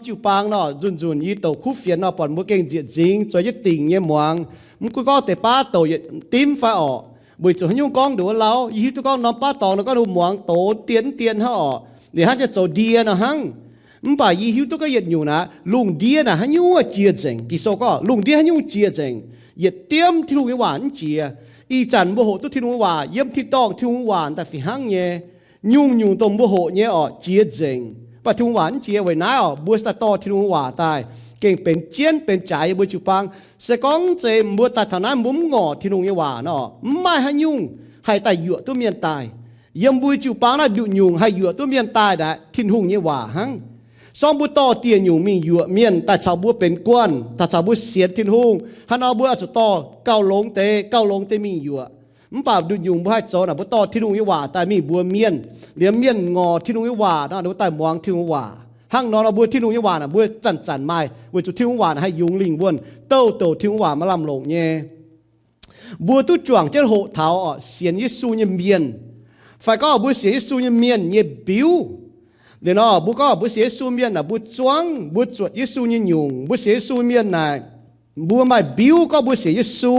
Jiu-baang nor, nzunc-nzunc yie douc kuv fienx nor, buatc mbuo gengh nzieqc nzingx zueiz jienv dingc nyei muangx. Mv gunv gorngv deix baav douc yietc dimv fai orqc, weic zuqc haaix nyungc gorngv nduqc wuov lauh, yie hiuv duqv gorngv norm baav dorngx nor gorngv ninh muangx doz dien dien hnangv orqc, ninh hnangv jienv zoux ndie nor hnangv. Mv baac yie hiuv duqv gorngv yietc nyungc naaic, lungh ndiev naaic haaix nyungc jiex nzengc. Ging-Sou gorngv lungh ndiev haaix nyungc jiex nzengc. Yietc diemv Tin-Hungh nyei waac mv jiex. Ih zanc mbuo hoqc duqv Tin-Hungh nyei waac, yiem tin-dorngh Tin-Hungh waac daaih fih hnangv nyei. Nyungc-nyungc dongh mbuo hoqc nyei orqc jiex nzengc, mv baac Tin-Hungh waac mv jiex. Weic naaiv orqc, mbuo se daaih dorh Tin-Hungh nyei waac daaih gengh benx jienv benx jaaix yiem mbuo jiu-baang. Se gorngv mv zeiz mbuo daaih taux naaiv mbuo mv ngorc Tin-Hungh nyei waac nor, mv maaih haaix nyungc haih daaih yuoqc duqv mienh daaih. Yiem mbuo jiu-baang naaiv nduqc nyungc haih yuoqc duqv mienh daaih naaic Tin-Hungh nyei waac hnangv. Sorng mbuo dorh dieh nyungc mingh yuoqc mienh daaih caux mbuo benx guanh, daaih caux mbuo sienx Tin-Hungh. Hnangv nor mbuo oix zuqc dorh gauh longx deix, gauh longx deix mingh yuoqc. Mv baac nduqc nyungc mbuo haih zoux naaic, mbuo dorh Tin-Hungh nyei waac daaih mingh mbuox mienh, liemh mienh ngorc Tin-Hungh nyei waac nor, ninh mbuo daaih muangx Tin-Hungh waac. Hnangv nor nor mbuo Tin-Hungh nyei waac naaic mbuo zanc-zanc maaih, weic zuqc Tin-Hungh waac naaic haih yungz lingh wuonh, douh douc Tin-Hungh waac maaih lamh longc nyei. Mbuo duqv juangc jienv hoqc taux orqc sienx Yesu nyei mienh, fai gorngv mbuo sienx Yesu nyei mienh nyei mbiuv. Liuz nor mbuo gorngv mbuo sienx Yesu mienh naaic, mbuo zuangv mbuo zuotc Yesu nyei nyungc. Mbuo sienx Yesu mienh naaic, mbuo maaih mbiuv gorngv mbuo sienx Yesu,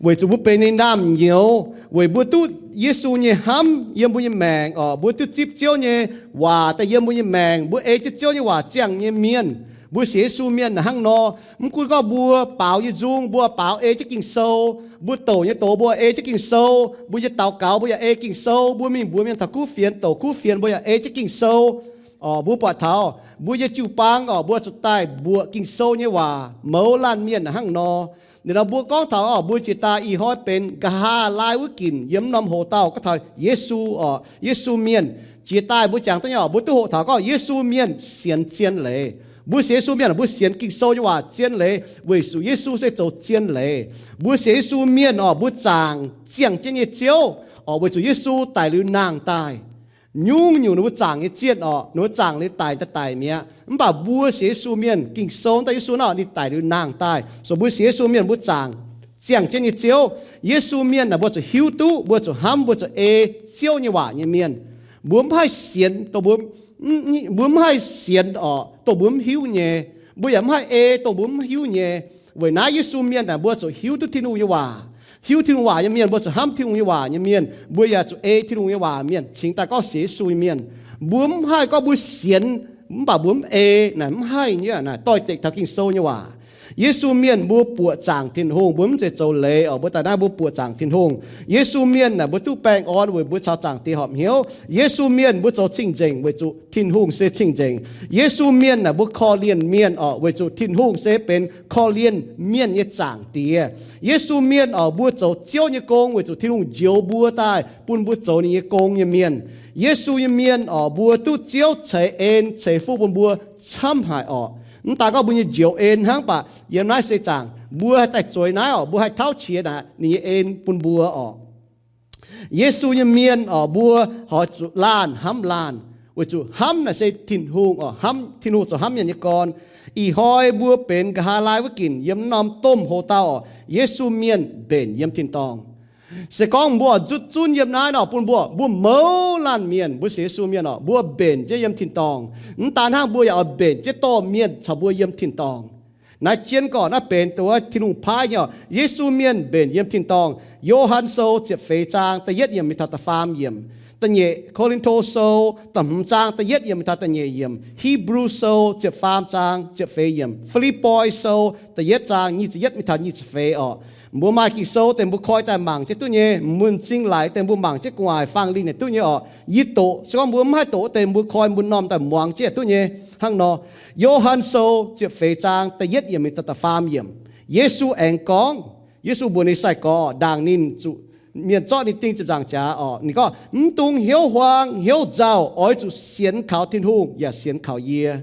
weic zuqc mbuo benx ninh naamh nyouz, weic mbuo duqv Yesu nyei hnamv yiem mbuo nyei maengc orqc. Mbuo duqv zipv Ziouv nyei waac daaih yiem mbuo nyei maengc. Mbuo ei jienv Ziouv nyei waac ziangh nyei mienh. Mbuo sienx Yesu mienh naaic hnangv nor. Mv gunv gorngv mbuo baaux nyei nzung, mbuo baaux ei jienv Ging-Sou. Mbuo douc nyei doz, mbuo ei jienv Ging-Sou. Mbuo nyei daux gaux, mbuo yaac ei Ging-Sou. Mbuo mingh mbuox mienh taux kuv fienx, douc kuv fienx, mbuo yaac ei jienv Ging-Sou. Orqc, mbuo buatc taux mbuo nyei jiu-baang orqc, mbuo zuqc daaih mbuoqc Ging-Sou nyei waac mouz laanh mienh naaic hnangv nor. Liuz nor mbuo gorngv taux orqc, mbuo jiex daaih ih hnoi benx nqa'haav laai wuov ginc yiem norm hoc dauh gorngv taux Yesu orqc, Yesu mienh. Jiex daaih mbuo jangx duqv nyei orqc, mbuo duqv hoqc taux gorngv Yesu mienh sienx zien leiz. Mbuo sienx Yesu mienh, mbuo sienx Ging-Sou nyei waac zien leiz, weic zuqc Yesu se zoux zien leiz. Mbuo sienx Yesu mienh orqc, mbuo zaangc ziangh jienv nyei Ziouv orqc, weic zuqc Yesu daic liuz nangh daaih. Nyungc-nyungc ninh mbuo zaangc nyei zienh orqc, ninh mbuo zaangc liuz daic daaih daic mi'aqv. Mv baac mbuo sienx Yesu mienh, Ging-Sou daaih Yesu naaic ninh daic liuz nangh daaih. So mbuo sienx Yesu mienh mbuo zaangc ziangh jienv nyei Ziouv. Yesu mienh naaic mbuo zuqc hiuv duqv, mbuo zuqc hnamv, mbuo zuqc ei Ziouv nyei waac nyei mienh. Mbuo mv haih sienx dongh mbuo, mbuo mv haih sienx orqc dongh mbuo mv hiuv nyei. Mbuo yaac mv haih ei dongh mbuo mv hiuv nyei. Weic naaiv Yesu mienh naaic mbuo zuqc hiuv duqv Tin-Hungh nyei waac. Hiuv Tin-Hungh waac nyei mienh, mbuo zuqc hnamv Tin-Hungh nyei waac nyei mienh, mbuo yaac zuqc ei Tin-Hungh nyei waac mienh, cingx daaih gorngv sienx Yesu nyei mienh. Mbuo mv haih gorngv mbuo sienx mv baac mbuo mv ei naaic mv haih nyei. Naaic doix-dekc taux Ging-Sou nyei waac. Yesu mienh mbuo buoqc zaangc Tin-Hungh, mbuo mv zeiz zoux leiz orqc, mbuo daaih naaiv mbuo buoqc zaangc Tin-Hungh. Yesu mienh naaic mbuo duqv baengh orn weic mbuo caux zaangc Diex horpc hnyouv. Yesu mienh mbuo zoux cing-nzengc weic zuqc Tin-Hungh se cing-nzengc. Yesu mienh naaic mbuo korv-lienh mienh orqc, weic zuqc Tin-Hungh se benx korv-lienh mienh nyei zaangc Diex. Yesu mienh orqc, mbuo zoux Ziouv nyei gong weic zuqc Tin-Hungh njoux mbuo daaih bun mbuo zoux ninh nyei gong nyei mienh. Yesu nyei mienh orqc, mbuo duqv Ziouv ceix en ceix fuqv bun mbuo camv haic orqc. Mv daaih gorngv mbuo nyei njoux en hnangv, mv baac yiem naaiv seix zaangc mbuo haih daaih zueiz naaiv orqc, mbuo haih tauv qiex naaic ninh nyei en bun mbuo orqc. Yesu nyei mienh orqc, mbuo hoix zuqc laanh hnamv laanh, weic zuqc hnamv naaic se Tin-Hungh orqc, hnamv Tin-Hungh zoux hnamv mienh nyei gorn. Ih hnoi mbuo benx nqa'haav laai wuov ginc yiem norm domh hoc-dauh orqc, Yesu mienh mbenc yiem tin-dorngh. Se gorngv mbuo oix nzutv zunv yiem naaiv nor, bun mbuo, mbuo mouz laanh mienh, mbuo sienx Yesu mienh orqc, mbuo mbenc jienv yiem tin-dorngh. Mv daan hnangv, mbuo yaac oix mbenc jienv dorh mienh caux mbuo yiem tin-dorngh. Naaiv jienv gorngv naaiv benx dongh wuov Tin-Hungh paaiv nyei orqc. Yesu mienh mbenc yiem tin-dorngh. Yo^han Sou ziepc feix zaang da'yietv yiemc mingh taux da'faam yiemc. Da'nyeic Ko^lin^to Sou da'hmz zaang da'yietv yiemc mingh taux da'nyeic yiemc. Hipv^lu Sou ziepc faam zaang ziepc feix yiemc. Fi^lipv^poi Sou da'yietv zaang nyic ziepc yietv mingh taux nyic ziepc feix orqc. Mbuo maaih Ging-Sou deix mbuo koi daaih mangc jienv duqv nyei. Mbuo m'zing laaix deix mbuo mangc jienv gu'nguaaic fang lingh naaic duqv nyei orqc. Yie doqc, se gorngv mbuo mv haih doqc deix mbuo koi mbuo m'normh daaih muangx jienv duqv nyei. Hnangv nor, Yo^han Sou ziepc feix zaang da'yietv yiemc mingh taux da'faam yiemc. Yesu aengx gorngv, Yesu mbuox ninh sai-gorx ndaangc ninh zuqc mienh zorqv ninh ding ziepc nzaangc jaax orqc, ninh gorngv, mv dungx hnyouv huaang hnyouv nzauh, oix zuqc sienx kaux Tin-Hungh yaac sienx kaux yie.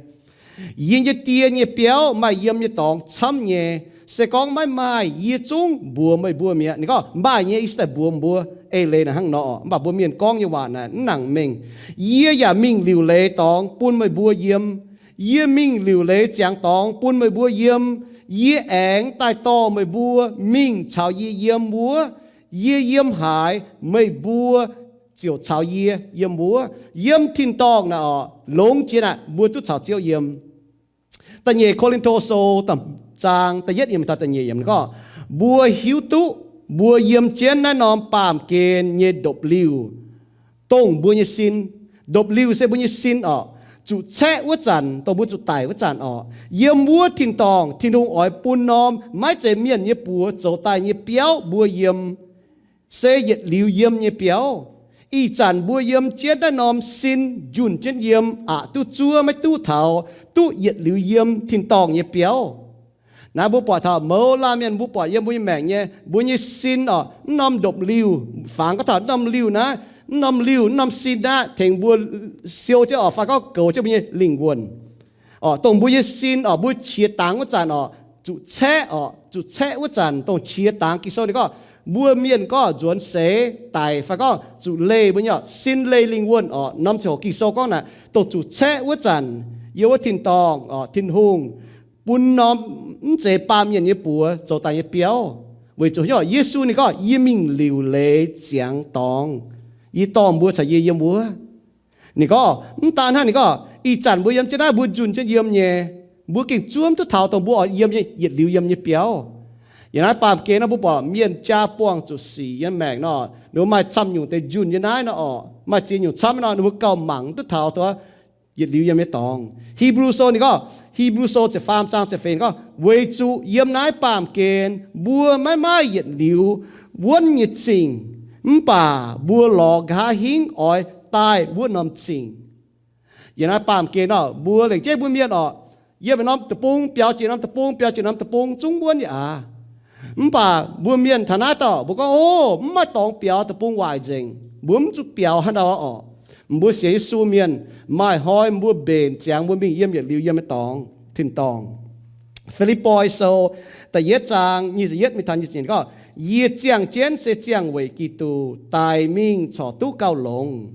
Yie nyei Die nyei biauv maaih yiem nyei dorngx camv nyei. Se gorngv maiv maaih, yie zungv mbuox meih mbuo mi'aqv. Ninh gorngv maaih nyei, yie se daaih mbuox mbuo. Eix leiz naaic hnangv nor orqc, mv baac mbuo mienh gorngv nyei waac naaic mv nangc mengh. Yie yaac mingh liuc leiz dorngx bun meih mbuo yiem. Yie mingh liuc leiz ziangx dorngx bun meih mbuo yiem. Yie aengx daaih dorh meih mbuo mingh caux yie yiem wuov. Yie yiem haaix, meih mbuo ziouc caux yie yiem wuov. Yiem tin-dorngh naaic orqc, longx jiex naaic mbuo duqv caux Ziouv yiem. Da'nyeic Ko^lin^to Sou da'zaang da'yietv yiemc taux da'nyeic yiemc gorngv, mbuo hiuv duqv mbuo yiem jienv naaiv norm baamh gen nyei ndopv-liuh, dongh mbuo nyei sin. Ndopv-liuh se mbuo nyei sin orqc, zuqc caeqv wuov zanc, dongh mbuo zuqc daic wuov zanc orqc. Yiem wuov tin-dorngh Tin-Hungh oix bun norm maiv zeiz mienh nyei buoz zoux daaih nyei biauv mbuo yiem, se yietc liuz yiem nyei biauv. Ih zanc mbuo yiem jienv naaiv norm sin njunh jienv yiem, aqc duqv zuov maiv duqv taux duqv yietc liuz yiem tin-dorngh nyei biauv. Naaiv mbuo buatc taux mouz laanh mienh mbuo buatc yiem mbuo nyei maengc nyei, mbuo nyei sin orqc, mv norm ndopv-liuh, fangx gorngv taux mv norm liuh naaiv, mv norm liuh, mv norm sin naaiv tengx mbuo siou jienv orqc, fai gorngv goux jienv mbuo nyei lingh wuonh. Orqc, dongh mbuo nyei sin orqc, mbuo qiex dangx wuov zanc orqc, zuqc caeqv orqc, zuqc caeqv wuov zanc dongh qiex dangx. Ging-Sou ninh gorngv mbuo mienh gorngv nzuonx seix daic fai gorngv zuqc leih mbuo nyei orqc, sin leih lingh wuonh orqc. Norm ziangh hoc Ging-Sou gorngv naaic, dongh zuqc caeqv wuov zanc, yiem wuov tin-dorngh orqc, Tin-Hungh bun norm mv zeiz baamh mienh nyei buoz zoux daaih nyei biauv. Weic zuqc hnyouv Yesu ninh gorngv, yie mingh liuc leiz ziangx dorngx, yie dorh mbuo caux yie yiem wuov. Ninh gorngv mv daan hnangv, ninh gorngv ih zanc mbuo yiem jienv naaiv mbuo njunh jienv yiem nyei, mbuo gengh zuov mv duqv taux dongh mbuo oix yiem nyei yietc liuz yiem nyei biauv. Yiem naaiv baamh gen nor mbuo buatc mienh jaa buangh zuqc sic yiem maengc nor, ninh mbuo maaih camv nyungc deix njunh nyei naaiv nor orqc, maaih ziex nyungc camv nor ninh mbuo gauh mangc mv duqv taux dongh yietc liuz yiem nyei dorngx. Hipv^lu Sou ninh gorngv, Hipv^lu Sou ziepc faam zaang ziepc feix gorngv, weic zuqc yiem naaiv baamh gen mbuo maiv maaih yietc liuz wuonv nyei zingh, mv baac mbuo lorz nqa'haav hingv oix daaih wuov norm zingh. Yiem naaiv baamh gen nor mbuo lengc jeiv mbuo mienh orqc, yiem norm deic-bung biaux jiex norm deic-bung, biaux jiex norm deic-bung zungv wuonv yaac aav. Mv baac mbuo mienh taux naaiv dauh mbuo gorngv, o, mv maaih dorngx biaux, deic-bung waaic nzengc, mbuo mv zuqc biaux haaix ndau orqc. Mbuo sienx Yesu mienh maaih hnoi mbuo mbenc ziangx mbuo mingh yiem yietc liuz yiem nyei dorngx, tin-dorngh. Fi^lipv^poi Sou da'yietv zaang nyic ziepc yietv mingh taux nyic ziepc nyeic gorngv, yie ziangh jienv se ziangh weic Giduc, daic mingh corc duqv gauh longx.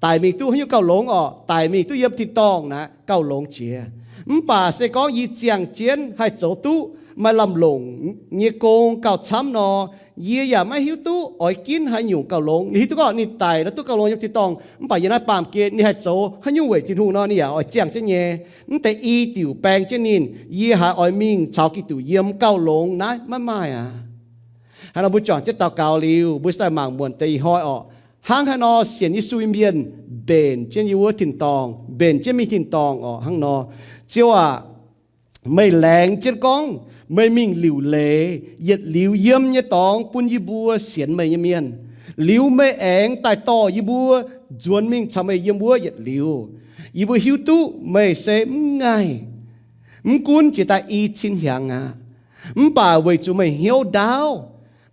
Daic mingh duqv haaix nyungc gauh longx orqc? Daic mingh duqv yiem tin-dorngh naaic gauh longx jiex. Mv baac se gorngv yie ziangh jienv haih zoux duqv maaih lamh longc nyei gong gauh camv nor, yie yaac maiv hiuv duqv oix ginv haaix nyungc gauh longx. Ninh hiuv duqv gorngv ninh daic nor duqv gauh longx yiem tin-dorngh, mv baac yiem naaiv baamh gen ninh haih zoux haaix nyungc weic Tin-Hungh nor, ninh yaac oix ziangh jienv nyei. Mv deix i diuc baeng jienv ninh, yie haiz oix mingh caux Giduc yiem gauh longx naaiv maiv maaih aqv. Hnangv nor mbuo juangc jienv daux gaux liuz, mbuo se daaih mangc muonc deix ih hnoi orqc, hnangv haaix nor sienx Yesu nyei mienh mbenc jienv yiem wuov tin-dorngh, mbenc jienv mingh tin-dorngh orqc. Hnangv nor, Ziouv aac, meih laengz jienv gorngv meih mingh liuc leiz yietc liuz yiem nyei dorngx bun yie mbuo sienx meih nyei mienh. Liuz meih aengx daaih dorh yie mbuo nzuonx mingh caux meih yiem wuov yietc liuz. Yie mbuo hiuv duqv meih se mv ngaih, mv gunv jiex daaih i cin hnyangx aqv, mv baac weic zuqc meih hnyouv ndaauv,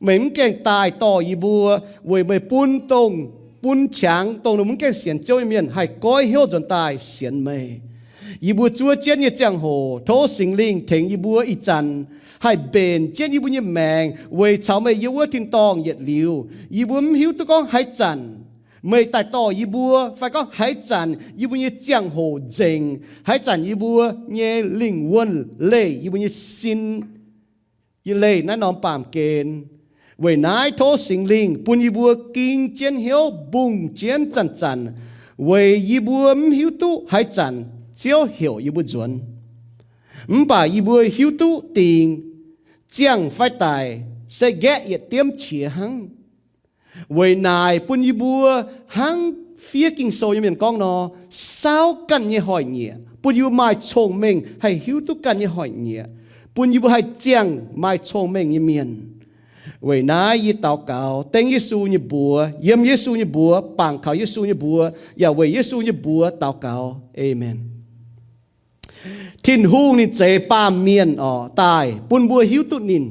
meih mv gaengh daaih dorh yie mbuo, weic meih bun dongh, bun qangx dongh ninh mv gaengh sienx Ziouv nyei mienh haih goiv hnyouv nzuonx daaih sienx meih. Yie mbuo zuov jienv nyei ziangh hoc tov Singx Lingh tengx yie mbuo ih zanc haih mbenc jienv yie mbuo nyei maengc weic caux meih yiem wuov tin-dorngh yietc liuz. Yie mbuo mv hiuv duqv gorngv haaix zanc meih daaih dorh yie mbuo, fai gorngv haaix zanc yie mbuo nyei ziangh hoc nzengc, haaix zanc yie mbuo nyei lingh wuonh leih yie mbuo nyei sin, yie leih naaiv norm baamh gen. Weic naaiv tov Singx Lingh bun yie mbuo ging jienv hnyouv mbungh jienv zanc-zanc, weic yie mbuo mv hiuv duqv haaix zanc Ziouv heuc yie mbuo nzuonx. Mv baac yie mbuo hiuv duqv dingc ziangh fai daic se nqaeqv yietc diemv qiex hnangv. Weic naaic bun yie mbuo hnangv fiev Ging-Sou nyei mienh gorngv nor, saauv ganh nyei hnoi-nyieqc, bun yie mbuo maaih cong-mengh haih hiuv duqv ganh nyei hnoi-nyieqc, bun yie mbuo haih ziangh maaih cong-mengh nyei mienh. Weic naaiv yie daux gaux dengv Yesu nyei mbuox, yiem Yesu nyei mbuox, bangc kaux Yesu nyei mbuox, yaac weic Yesu nyei mbuox daux gaux. Aamen. Tin-Hungh ninh zeix baamh mienh orqc daaih bun mbuo hiuv duqv ninh,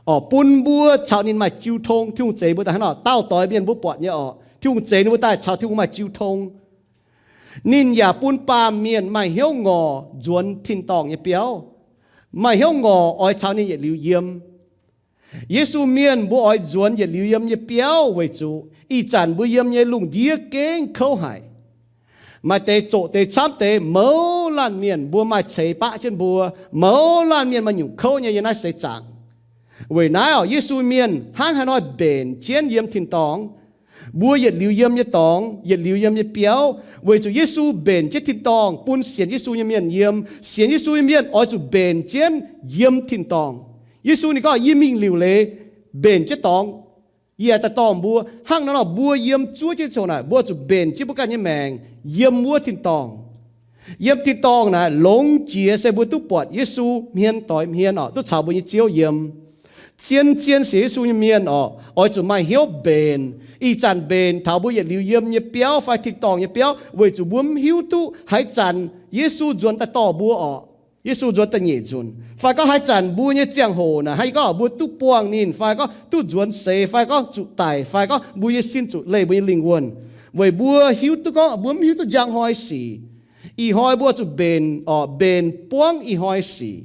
orqc bun mbuo caux ninh maaih jiu tong. Tin-Hungh zeix mbuo daaih hnangv nor, dauh doix mienh mbuo buatc nyei orqc, Tin-Hungh zeix ninh mbuo daaih caux Tin-Hungh maaih jiu tong. Ninh yaac bun baamh mienh maaih hnyouv ngorc nzuonx tin-dorngh nyei biauv, maaih hnyouv ngorc oix caux ninh yietc liuz yiem. Yesu mienh mbuo oix nzuonx yietc liuz yiem nyei biauv weic zuqc ih zanc mbuo yiem nyei lungh ndiev gengh kouv haic. Maaih deix zoqc deix camv deix, mouz laanh mienh mbuo maaih ceix baqv jienv mbuo, mouz laanh mienh maaih nyungc kouv nyei yiem naaiv seix zaangc. Weic naaiv orqc, Yesu mienh hnangv haaix nor mbenc jienv yiem tin-dorngh, Mbuo yietc liuz yiem nyei dorngx, yietc liuz yiem nyei biauv, weic zuqc Yesu mbenc jienv tin-dorngh bun sienx Yesu nyei mienh yiem. Sienx Yesu nyei mienh oix zuqc mbenc jienv yiem tin-dorngh. Yesu ninh gorngv, yie mingh liuc leiz mbenc jienv dorngx, yie aengx daaih dorh mbuo. Hnangv nor nor, mbuo yiem zuov jienv ziangh hoc naaic, mbuo zuqc mbenc jienv mbuo ganh nyei maengc yiem wuov tin-dorngh. Yiem tin-dorngh naaic longx jiex se mbuo duqv buatc Yesu hmien doix hmien oc, duqv caux mbuo nyei Ziouv yiem. Zien-zien sienx Yesu nyei mienh oc, oix zuqc maaih hnyouv mbenc. Ih zanc mbenc taux mbuo yietc liuz yiem nyei biauv fai tin-dorngh nyei biauv, weic zuqc mbuo mv hiuv duqv haaix zanc Yesu nzuonx daaih dorh mbuo oc. Yesu nzuonx da'nyeic nzunc, fai gorngv haaix zanc mbuo nyei ziangh hoc naaic, haaix gorngv mbuo duqv buangh ninh, fai gorngv duqv nzuonx seix, fai gorngv zuqc daic, fai gorngv mbuo nyei sin zuqc leih mbuo nyei lingh wuonh, weic mbuo hiuv duqv gorngv mbuo mv hiuv duqv njang hnoi sic. Ih hnoi mbuo zuqc mbenc oc, mbenc buangv ih hnoi sic.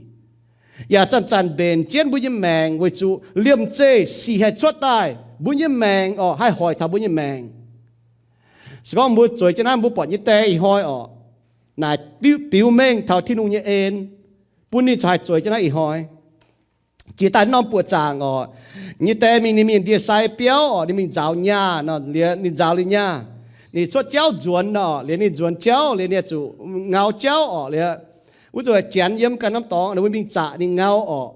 Yaac zanc-zanc mbenc jienv mbuo nyei maengc weic zuqc liemh zeih sic haih cuotv daaih, mbuo nyei maengc oc haih hoic taux mbuo nyei maengc. Se gorngv mbuo zueiz jienv naaiv, mbuo buatc nyei die ih hnoi oc, naaic biux mengh taux Tin-Hungh nyei en, bun ninh corc haih zueiz jienv naaiv ih hnoi. Jiex daaih norm buoqc zaangc oc, nyei die mingh ninh mingh ndie-sai biauv oc, ninh mingh nzaaux nyaah nor, liuz ninh nzaaux liuz nyaah, ninh cuotv jauv nzuonx nor, liuz ninh nzuonx jauv liuz ninh zuqc ngau jauv oc, liuz wuov nzunc janx yiem ganh norm dorngx ninh mbuo mingh zaqc ninh ngau oc.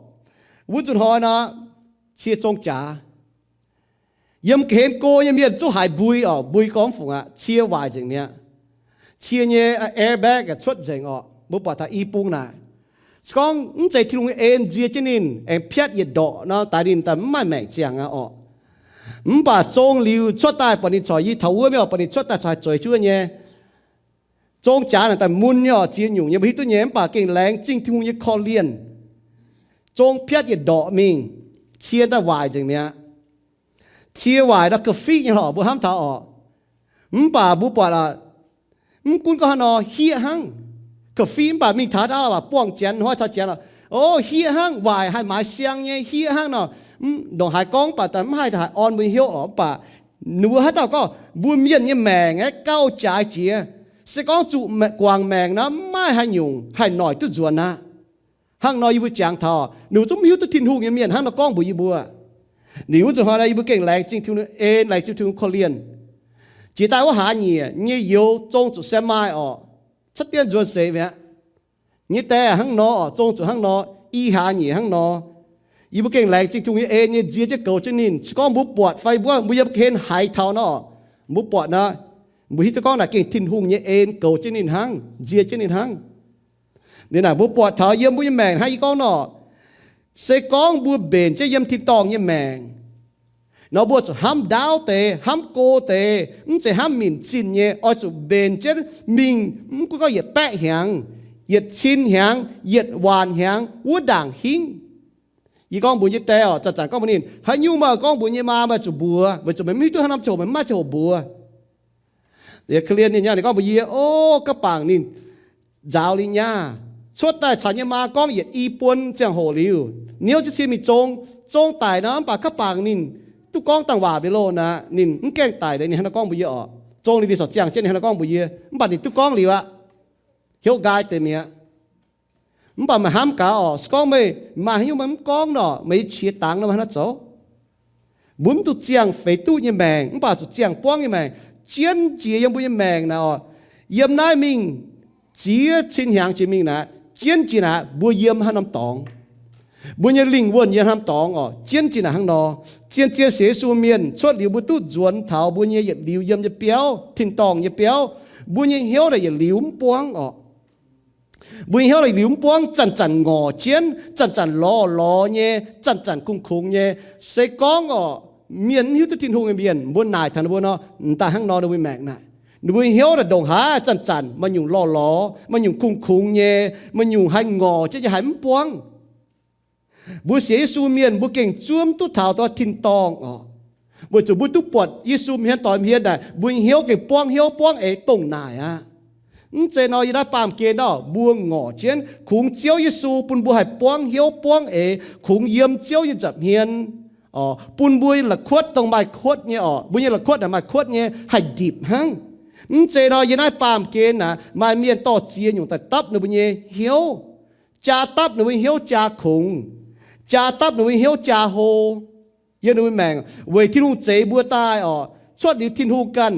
Wuov nzunc hnoi nor, cie zong jaax. Yiem ga'hlen go nyei mienh zungv haiz mbui oc, mbui gorngv fungc aqv, cie waaic nzengc mi'aqv. Cie nyei airbag cuotv nzengc oc, mbuo buatc taux i bung naaic. Se gorngv mv zeiz Tin-Hungh nyei en nzie jienv ninh aengx piatv yietc ndorqc nor, daix ninh daaih mv maaih maengc ziangh aqv oc. Mv baac zong liuz cuotv daaih buatc ninh corc yie taux wuov mienh oc, buatc ninh cuotv daaih corc haih zueiz jienv nyei. Zong jaax naaic daaih mun nyei oc, ziex nyungc nyei mbuo hiuv duqv nyei, mv baac gengh laengz zingh Tin-Hungh nyei korv-lienh. Zong piatv yietc ndorqc mingh, cie daaih waaic nzengc mi'aqv. Cie waaic nor ga'fiqv nyei lorqc, mbuo hnamv taux oc. Mv baac mbuo buatc aqv, mv gunv gorngv haaix nor, hieqv hnangv. Ga'fiqv mv baac mingh taux ndaauv buangh janx hnoi caux janx oc, o, hieqv hnangv, waaic haih maaiz siang nyei, hieqv hnangv nor. Ndongc haaix gorngv baac mv haih haiz orn mbuo nyei hnyouv oc. Mv baac ninh mbuo haaix dauh gorngv mbuo mienh nyei maengc aeqv, gauh jaaix jiex. Se gorngv zuqc guangc maengc nor, mv maaih haaix nyungc haih noic duqv nzuonx aqv. Hnangv nor yie mbuo jangx taux, ninh mbuo zungv mv hiuv duqv Tin-Hungh nyei mienh hnangv nor gorngv mbuox yie mbuo. Ninh wuov nzunc hnoi nor yie mbuo gengh laengz zingh Tin-Hungh en, laengz zingh Tin-Hungh korv-lienh. Jiex daaih wuov hlaax nyieqc nyei youz zong zuqc semi oc, cuotv dien nzuonx seix mi'aqv. Nyei die hnangv nor oc, zong zuqc hnangv nor, i hlaax nyieqc hnangv nor. Yie mbuo gengh laengz zingh Tin-Hungh nyei en nyei nzie jienv goux jienv ninh. Se gorngv mbuo buatc fai mbuo, mbuo yiem ga'hlen haiz taux nor, mbuo buatc nor, mbuo hiuv duqv gorngv naaic gengh Tin-Hungh nyei en goux jienv ninh hnangv, nzie jienv ninh hnangv. Ninh naaic mbuo buatc taux yiem mbuo nyei maengc hnangv yie gorngv nor, se gorngv mbuo mbenc jienv yiem tin-dorngh nyei maengc nor, mbuo zuqc hnamv ndaauv deix, hnamv go deix, mv zeiz hnamv minc zinh nyei. Oix zuqc mbenc jienv mingh, mv gunv gorngv yietc baeqv hnyangx, yietc cin hnyangx, yietc waanc hnyangx, wuov ndaangc hingv. Yie gorngv mbuox nyei die oc, zanc-zanc gorngv mbuox ninh, haaix nyungc meih gorngv mbuox nyei maa, meih zuqc mbuox, weic zuqc meih mv hiuv duqv hnangv norm ziangh hoc, meih mv maaih ziangh hoc mbuox. Liuz korv-lienh ninh nyei, ninh gorngv mbuox yie, o, ga'bangc ninh nzaaux liuz nyaah, cuotv daaih caux nyei maa gorngv yietc i buon ziangh hoc liuz, niouv jienv cie mingh zong, zong daic nor, mv baac ga'bangc ninh duqv gorngv dangh waac mbuo loh naaic, ninh mv gaengh daic, ninh hnangv naaiv gorngv mbuox yie oc. Zong liuz ninh corc ziangh jienv, ninh hnangv naaiv gorngv mbuox yie, mv baac ninh duqv gorngv liuz aqv. Hnyouv nqaai deix mi'aqv. Mv baac meih hnamv gaax oc, se gorngv meih maaih haaix nyungc meih mv gorngv nor, meih nyei qiex dangx nor, meih hnangv naaiv zoux. Mbuo mv zuqc ziangh feix duqv nyei maengc, mv baac zuqc ziangh buangv nyei maengc. Jienv jiex yiem mbuo nyei maengc naaic oc, yiem naaiv mingh ziex cin hnyangx jiex mingh naaic, jienv jiex naaic mbuo yiem haaix norm dorngx, mbuo nyei lingh wuonh yiem haaix norm dorngx oc, jienv jiex naaic hnangv nor. Zien-zien sienx Yesu mienh cuotv liuz mbuo duqv nzuonx taux mbuo nyei yietc liuz yiem nyei biauv, tin-dorngh nyei biauv, mbuo nyei hnyouv naaic yietc liuz mv buangv oc. Mbuo nyei hnyouv naaic yietc liuz mv buangv, zanc-zanc ngorc jienv, zanc-zanc lorz-lorz nyei, zanc-zanc kungx-kungx nyei. Se gorngv oc, mienh mv hiuv duqv Tin-Hungh nyei mienh, mbuo naaic taux ninh mbuo nor, m'daaih hnangv nor ninh mbuo maengc naaic. Ninh mbuo nyei hnyouv naaic ndongc haaix zanc-zanc maaih nyungc lorz-lorz, maaih nyungc kungx-kungx nyei, maaih nyungc haih ngorc jienv nyei, haih mv buangv. Mbuo sienx Yesu mienh mbuo gengh zuov mv duqv taux dongh tin-dorngh oc. Weic zuqc mbuo duqv buatc Yesu hmien doix hmien naaic, mbuo nyei hnyouv gengh buangv hnyouv buangv eix dongh naaic aqv. Mv zeiz nor yiem naaiv baamh gen nor mbuo ngorc jienv kungx Ziouv Yesu bun mbuo haih buangv hnyouv buangv eix, kungx yiem Ziouv nyei nza'hmien, bun mbuo nyei la'kuotv dongh maaih kuotv nyei oc. Mbuo nyei la'kuotv naaic maaih kuotv nyei, haih ndipc hnangv. Mv zeiz nor yiem naaiv baamh gen naaic maaih mienh dorh ziex nyungc daaih dapv ninh mbuo nyei hnyouv, jaa dapv ninh mbuo nyei hnyouv jaa kungx, jaa dapv ninh mbuo nyei hnyouv jaa hlo yiem ninh mbuo maengc. Weic Tin-Hungh zeix mbuo daaih oc, cuotv liuz Tin-Hungh ganh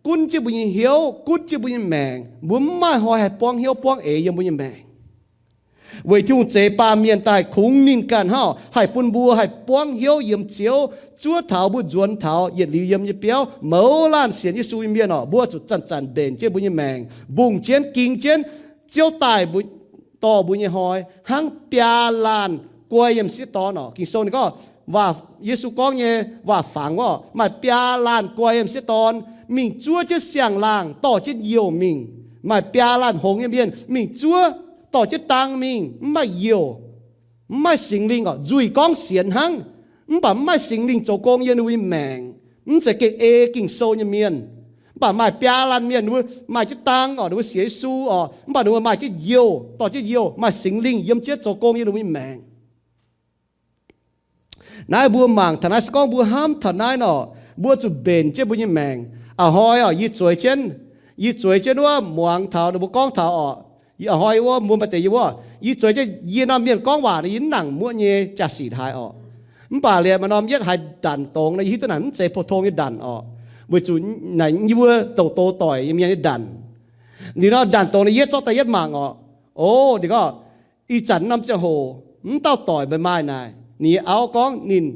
gunv jienv mbuo nyei hnyouv, gunv jienv mbuo nyei maengc, mbuo mv maaih hnoi haih buangv hnyouv buangv eix yiem mbuo nyei maengc. Weic Tin-Hungh zeix baamh mienh daaih kungx ninh ganh hnangv, haih bun mbuo haih buangv hnyouv yiem Ziouv, zuov taux mbuo nzuonx taux yietc liuz yiem nyei biauv, mouz laanh sienx Yesu nyei mienh orqc, mbuo zuqc zanc-zanc mbenc jienv mbuo nyei maengc, mbungh jienv, ging jienv Ziouv daaih mbuo, dorh mbuo nyei hnoi, hnangv biaa laanh guai yiem m'sieqv dorn orqc. Ging-Sou ninh gorngv, waac, Yesu gorngv nyei waac-fangx orqc, maaih biaa laanh guai yiem m'sieqv dorn mingh zuov jienv siang-laangh, dorh jienv youh mingh. Maaih biaa laanh hngongx nyei mienh mingh zuov, dorh jienv dang mingh, mv maaih youh, mv maaih Singx Lingh orqc. Nzuih gorngv sienx hnangv, mv baac mv maaih Singx Lingh zoux gong yiem ninh mbuo nyei maengc. Mv zeiz gengh ei Ging-Sou nyei mienh. Mv baac maaih biaa laanh mienh, ninh mbuo maaih jienv dang orqc, ninh mbuo sienx Yesu orqc, mv baac ninh mbuo maaih jienv youh, dorh jienv youh, maaih Singx Lingh yiem jienv zoux gong yiem ninh mbuo nyei maengc. Naaiv mbuo mangc taux naaiv, se gorngv mbuo hnamv taux naaiv nor, mbuo zuqc mbenc jienv mbuo nyei maengc. A'hnoi orqc, yie zueiz jienv, yie zueiz jienv wuov muangx taux ninh mbuo gorngv taux orqc, a'hnoi wuov mbuo maaih deix yie wuov, yie zueiz jienv yie norm mienh gorngv waac nor, yie mv nangc muoqv nyei jaa-sic haaix orqc. Mv baac liemh maaih norm yietv haiz ndanc dongz nor, yie hiuv duqv naaic mv zeiz pou-tong nyei ndanc orqc, weic zuqc naaic yie wuov douc doz doic nyei mienh nyei ndanc. Liuz nor ndanc dongz nor, yie zorqv daaih yietv mangc orqc. O, ninh gorngv, ih zanc norm ziangh hoc, mv dauh doic meih maaih naaic, ninh nyei auv gorngv ninh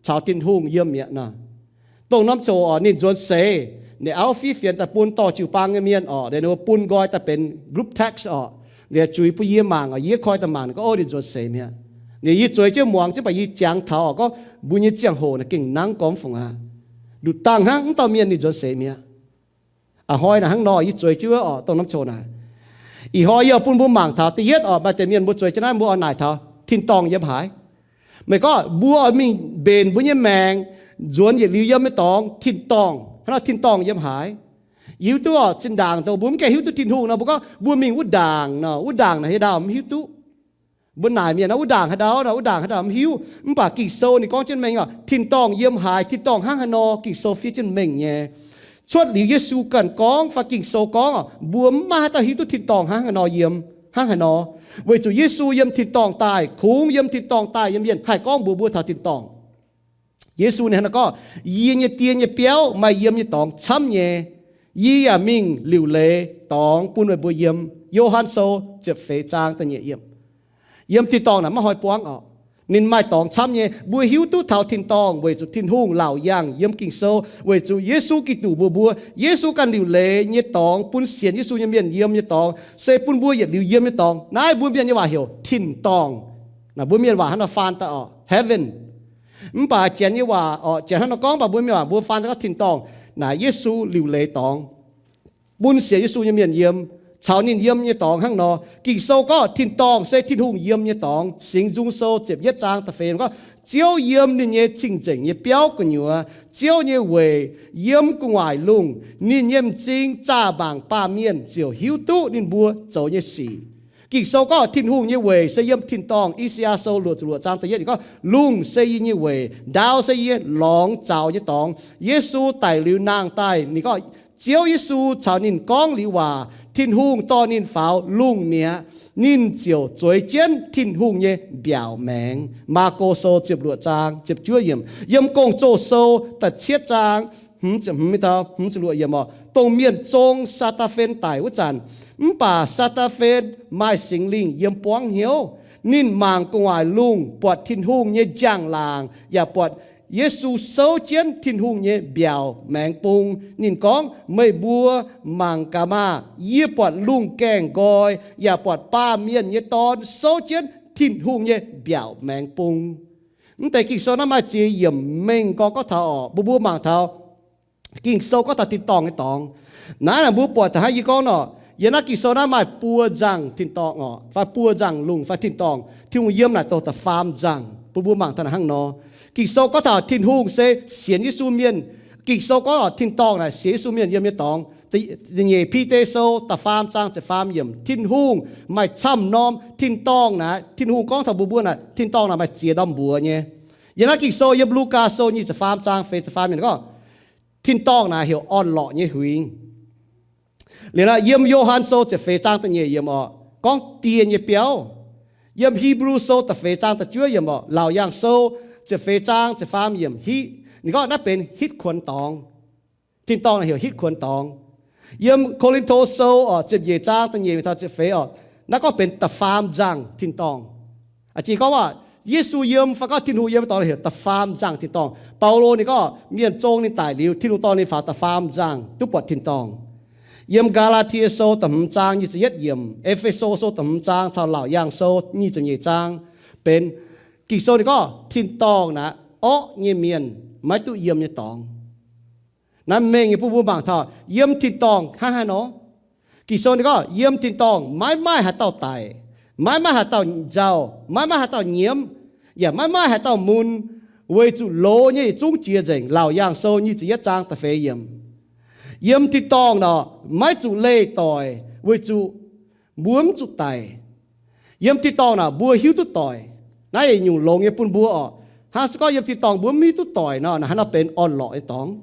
caux Tin-Hungh yiem mi'aqv nor. Dongh norm ziangh hoc orqc, ninh nzuonx seix, ninh auv fiev fienx daaih bun dorh jiu-baang nyei mienh orqc, liuz ninh mbuo bun nqoi daaih benx group text orqc, liuz zuiz bun yie mangc orqc, yie koi daaih mangc, ninh gorngv, o, ninh nzuonx seix mi'aqv. Liuz yie zueiz jienv muangx jienv, baac yie jangx taux orqc, gorngv mbuo nyei ziangh hoc naaic gengh nangv gormx fungx aqv. Nduqc dangh hnangv, mv dauh mienh ninh nzuonx seix mi'aqv. A'hnoi naaic hnangv nor, yie zueiz jienv orqc, dongh norm ziangh hoc naaic. Ih hnoi yie bun mbuo mangc taux da'yietv orqc, maaih deix mienh mbuo zueiz jienv naaiv mbuo oix naaic taux tin-dorngh yiem haaix. Meih gorngv mbuo oix mingh mbenc mbuo nyei maengc, nzuonx yietc liuz yiem nyei dorngx, tin-dorngh, hnangv nor tin-dorngh yiem haaix. Yie hiuv duqv orqc, zinh ndaangc dongh mbuo mv gaengh hiuv duqv Tin-Hungh nor, mbuo gorngv mbuo mingh wuov ndaangc nor, wuov ndaangc naaic haaix ndau mv hiuv duqv. Mbuo naaic mienh nor, wuov ndaangc haaix ndau nor, wuov ndaangc haaix ndau mv hiuv. Mv baac Ging-Sou ninh gorngv jienv mengh orqc, tin-dorngh yiem haaix, tin-dorngh hnangv haaix nor, Ging-Sou fiev jienv mengh nyei. Cuotv liuz Yesu ganh gorngv fai Ging-Sou gorngv orqc, mbuo mv maaih haaix dauh hiuv duqv tin-dorngh hnangv haaix nor yiem, hnangv haaix nor. Weic zuqc Yesu yiem tin-dorngh daaih, kungx yiem tin-dorngh daaih nyei mienh haih gorngv mbuox mbuo taux tin-dorngh. Yesu ninh hnangv naaiv gorngv, yie nyei Die nyei biauv maaih yiem nyei dorngx camv nyei. Yie yaac mingh liuc leiz dorngx bun meih mbuo yiem. Yo^han Sou ziepc feix zaang da'nyeic yiemc. Yiem tin-dorngh naaic maiv hnoi buangv orqc. Ninh maaih dorngx camv nyei. Mbuo hiuv duqv taux tin-dorngh weic zuqc Tin-Hungh laauc yangh yiem Ging-Sou, weic zuqc Yesu Giduc mbuox mbuo, Yesu ganh liuc leiz nyei dorngx bun sienx Yesu nyei mienh yiem nyei dorngx, se bun mbuo yietc liuz yiem nyei dorngx. Naaiv mbuo mienh nyei waac heuc tin-dorngh. Naaic mbuo mienh waac hnangv nor faan daaih orqc, heaven. Mv baac Janx nyei waac orqc, Janx hnangv nor gorngv, mv baac mbuo mienh waac mbuo faan daaih gorngv tin-dorngh. Naaic Yesu liuc leiz dorngx bun sienx Yesu nyei mienh yiem, caux ninh yiem nyei dorngx hnangv nor. Ging-Sou gorngv tin-dorngh se Tin-Hungh yiem nyei dorngx. Singx Nzung Sou ziepc yietv zaang da'feix gorngv, Ziouv yiem ninh nyei cing-nzengc nyei biauv gu'nyuoz, Ziouv nyei weic yiem gu'nguaaic lungh. Ninh nyei m'zing zaah mangc baamh mienh ziouc hiuv duqv ninh mbuo zoux nyei sic. Ging-Sou gorngv Tin-Hungh nyei weic se yiem tin-dorngh. I^saa^yaa Sou luoqc ziepc luoqc zaang da'yietv gorngv, Lungh se yie nyei weic, ndaau se yie lorngx zaux nyei dorngx. Yesu daic liuz nangh daaih, ninh gorngv Ziouv Yesu caux ninh gorngv liuz waac, Tin-Hungh dorh ninh faaux lungh mi'aqv. Ninh ziouc zueiz jienv Tin-Hungh nyei mbiaauc maengx. Maako Sou ziepc luoqc zaang ziepc juov yiemc. Yiem Gong-Zoh Sou da'cietv zaang hmz ziepc hmz dau hmz ziepc luoqc yiemc orqc, dongh mienh zong Saa^taa^fen daic wuov zanc, mv baac Saa^taa^fen maaih Singx Lingh yiem buangv hnyouv. Ninh mangc gu'nguaaic lungh, buatc Tin-Hungh nyei njang-laangc, yaac buatc Yesu souv jienv Tin-Hungh nyei mbiaauc maengx bung. Ninh gorngv, Meih mbuo mangc gaax maah! Yie buatc lungh gaengh nqoi, yaac buatc Baamh Mienh nyei Dorn souv jienv Tin-Hungh nyei mbiaauc maengx bung. Mv deix Ging-Sou naaiv maaih ziex yiemc mengh gorngv gorngv taux orqc, mbuo mbuo mangc taux Ging-Sou gorngv taux tin-dorngh nyei dorngx. Naaiv naaic mbuo buatc taux hnangv yie gorngv nor, yiem naaiv Ging-Sou naaiv maaih buo nzangh tin-dorngh orqc, fai buo nzangh lungh fai tin-dorngh. Tin-Hungh yiem naaic dongh da'faam nzangh, bun mbuo mangc taux naaic hnangv nor. Ging-Sou gorngv taux Tin-Hungh se sienx Yesu mienh. Ging-Sou gorngv orqc, tin-dorngh naaic sienx Yesu mienh yiem nyei dorngx. Da'nyeic Bide Sou da'faam zaang ziepc faam yiemc, Tin-Hungh maaih camv norm tin-dorngh naaic. Tin-Hungh gorngv taux mbuo mbuo naaic, tin-dorngh naaic maaih ziex norm mbuox nyei. Yiem naaiv Ging-Sou, yiem Lugaa Sou nyic ziepc faam zaang feix ziepc faam yiemc gorngv, tin-dorngh naaic heuc orn-lorqc nyei huingx. Liuz naaic yiem Yo^han Sou ziepc feix zaang da'nyeic yiemc orqc, gorngv die nyei biauv. Yiem Hipv^lu Sou da'feix zaang da'juov yiemc orqc, Laauc Yaangh Sou ziepc feix zaang ziepc faam yiemc hiv, ninh gorngv naaiv benx hitv kuonx dorngx. Tin-dorngh naaic heuc hitv kuonx dorngx. Yiem Ko^lin^to Sou oc, ziepc nyeic zaang da'nyeic mingh taux ziepc feix oc, naaiv gorngv benx da'faam nzangh tin-dorngh. A'jang gorngv waac Yesu yiem fai gorngv Tin-Hungh yiem nyei dorngx naaic heuc da'faam nzangh tin-dorngh. Baulo ninh gorngv mienh zong ninh daic liuz, Tin-Hungh dorh ninh faaux da'faam nzangh duqv buatc tin-dorngh. Yiem Gaa^laa^tie Sou da'hmz zaang nyic ziepc yietv yiemc, E^fe^so Sou da'hmz zaang caux Laauc Yaangh Sou nyic ziepc nyeic zaang benx Ging-Sou ninh gorngv tin-dorngh naaic orqv nyei mienh maiv duqv yiem nyei dorngx. Naaiv mengh nyei bun mbuo mangc taux yiem tin-dorngh hnangv haaix nor. Ging-Sou ninh gorngv yiem tin-dorngh maiv maaih haaix dauh daic, maiv maaih haaix dauh nzauh, maiv maaih haaix dauh nyiemv, yaac maiv maaih haaix dauh mun, weic zuqc loz nyei yietc zungv jiex nzengc. Laauc Yaangh Sou nyic ziepc yietv zaang da'feix yiemc. Yiem tin-dorngh naaic maiv zuqc leih doic weic zuqc mbuo mv zuqc daic. Yiem tin-dorngh naaic mbuo hiuv duqv doic. Naaiv yietc nyungc longx nyei bun mbuo oc. Hnangv se gorngv yiem tin-dorngh mbuo mv hiuv duqv doic nor, naaic hnangv nor benx orn-lorqc nyei dorngx.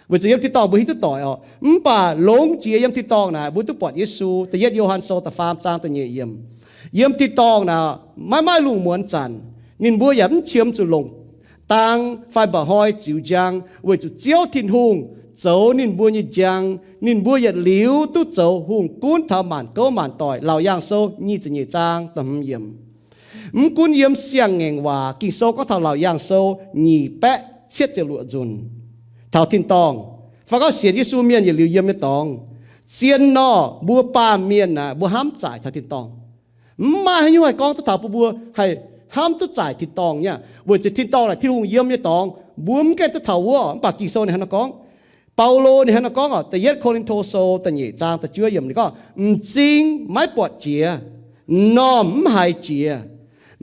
Weic zuqc yiem tin-dorngh mbuo hiuv duqv doic oc. Mv baac longx jiex yiem tin-dorngh naaic mbuo duqv buatc Yesu. Da'yietv Yo^han Sou da'faam zaang da'nyeic yiemc. Yiem tin-dorngh naaic maiv maaih lungh muonz zanc, ninh mbuo yaac mv qiemx zuqc longc dang fai mba'hnoi ziux njang, weic zuqc Ziouv Tin-Hungh zoux ninh mbuo nyei njang. Ninh mbuo yietc liuz duqv zoux hungh gunv taux maanc gouv maanc doic. Laauc Yaangh Sou nyic ziepc nyeic zaang da'hmz yiemc. Mv gunv yiem Siang-Ngaengc Waac Ging-Sou gorngv taux Laauc Yaangh Sou nyic baeqv cietv ziepc luoqc nzunc taux tin-dorngh, fai gorngv sienx Yesu mienh yietc liuz yiem nyei dorngx, zien nor mbuo baamh mienh naaic mbuo hnamv zaaic taux tin-dorngh. Mv maaih haaix nyungc haih gorngv duqv taux bun mbuo haih hnamv duqv zaaic tin-dorngh nyei, weic zuqc tin-dorngh naaic Tin-Hungh yiem nyei dorngx, mbuo mv gaengh duqv taux wuov. Mv baac Ging-Sou ninh hnangv nor gorngv, Baulo ninh hnangv nor gorngv oc, da'yietv Ko^lin^to Sou da'nyeic zaang da'juov yiemc ninh gorngv, m'zing maiv buatc jiex, m'normh mv haiz jiex,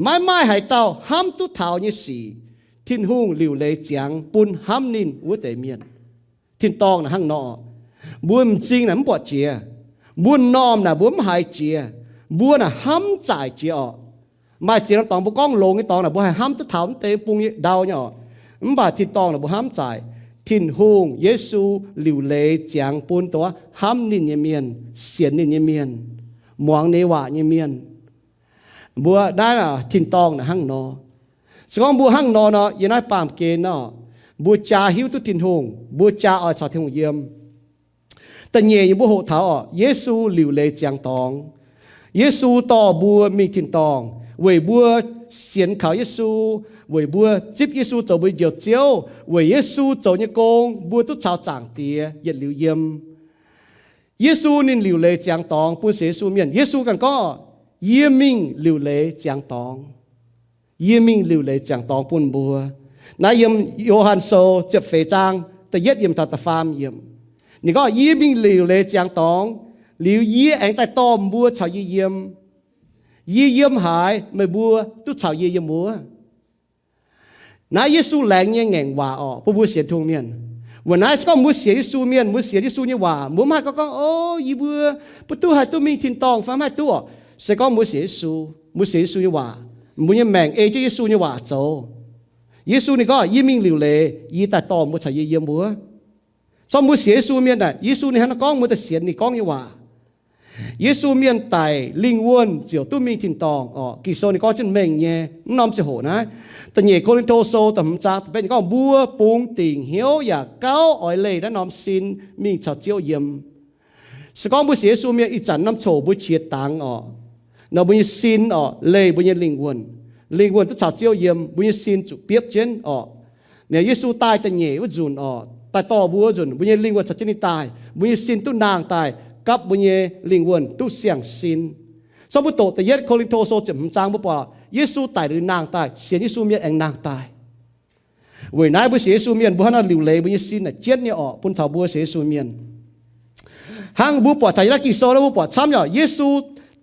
maiv maaih haaix dauh hnamv duqv taux nyei sic, Tin-Hungh liuc leiz ziangx bun hnamv ninh wuov deix mienh. Tin-dorngh naaic hnangv nor, mbuo m'zing naaic mv buatc jiex, mbuo m'normh naaic mbuo mv haiz jiex, mbuo naaic hnamv zaaic jiex oc. Maaih ziex norm dorngx mbuo gorngv longx nyei dorngx naaic mbuo haih hnamv duqv taux mv deix bung nyei ndau nyei oc. Mv baac tin-dorngh naaic mbuo hnamv zaaic. Tin-Hungh, Yesu liuc leiz ziangx bun dongh wuov hnamv ninh nyei mienh, sienx ninh nyei mienh, muangx ninh waac nyei mienh. Mbuo naaiv tin-dorngh naaic hnangv nor. Se gorngv mbuo hnangv nor nor, yiem naaiv baamh gen nor, mbuo jaa hiuv duqv Tin-Hungh, mbuo jaa oix caux Tin-Hungh yiem. Da'nyeic nyei mbuo hoqc taux oc, Yesu liuc leiz ziangx dorngx. Yesu dorh mbuo mingh tin-dorngh weic mbuo sienx kaux Yesu, weic mbuo zipv Yesu zoux mbuo nyei Njoux Ziouv, weic Yesu zoux nyei gong mbuo duqv caux Zaangc Diex yietc liuz yiem. Yesu ninh liuc leiz ziangx dorngx bun sienx Yesu mienh. Yesu ganh gorngv, yie mingh liuc leiz ziangx dorngx. Yie mingh liuc leiz ziangx dorngx bun mbuo. Naaiv yiem Yo^han Sou ziepc feix zaang da'yietv yiemc taux da'faam yiemc. Ninh gorngv, yie mingh liuc leiz ziangx dorngx, liuz yie aengx daaih dorh mbuo caux yie yiem. Yie yiem haaix, meih mbuo duqv caux yie yiem wuov. Naaiv Yesu laengz nyei ngaengc waac oc bun mbuo sienx Tin-Hungh mienh. Weic naaiv se gorngv mbuo sienx Yesu mienh, mbuo sienx Yesu nyei waac, mbuo mv haih gorngv gorngv, o, yie mbuo mv duqv haih duqv mingh tin-dorngh fai mv haih duqv oc. Se gorngv mbuo sienx Yesu, mbuo sienx Yesu nyei waac, mbuo nyei maengc ei jienv Yesu nyei waac zoux. Yesu ninh gorngv, yie mingh liuc leiz, yie daaih dorh mbuo caux yie yiem wuov. Zorqv mbuo sienx Yesu mienh naaic, Yesu ninh hnangv naaiv gorngv, mbuo daaih sienx ninh gorngv nyei waac. Yesu mienh daic lingh wuonh ziouc duqv mingh tin-dorngh oc. Ging-Sou ninh gorngv jienv mengh nyei. Mv norm ziangh hoc naaiv, da'nyeic Ko^lin^to Sou da'hmz zaang da'betv ninh gorngv, mbuo bungx dingc hnyouv yaac gauh oix leih naaiv norm sin mingh caux Ziouv yiem. Se gorngv mbuo sienx Yesu mienh ih zanc norm coc mbuo qiex dangx oc, nor mbuo nyei sin oc leih mbuo nyei lingh wuonh. Lingh wuonh duqv caux Ziouv yiem, mbuo nyei sin zuqc biopv jienv oc. Naaiv Yesu daaih da'nyeic wuov nzunc oc, daaih dorh mbuo wuov nzunc, mbuo nyei lingh wuonh caux jienv ninh daaih, mbuo nyei sin duqv nangh daaih, gapv mbuo nyei lingh wuonh duqv siang-sin. Zorqv mbuo doqc da'yietv Ko^lin^to Sou ziepc hmz zaang mbuo buatc Yesu daic liuz nangh daaih, sienx Yesu mienh aengx nangh daaih. Weic naaiv mbuo sienx Yesu mienh mbuo hnangv nor liuc leiz mbuo nyei sin naaic jienv nyei orqc, bun taux mbuo sienx Yesu mienh. Hnangv mbuo buatc taux yiem naaiv Ging-Sou naaiv mbuo buatc camv nyei orqc, Yesu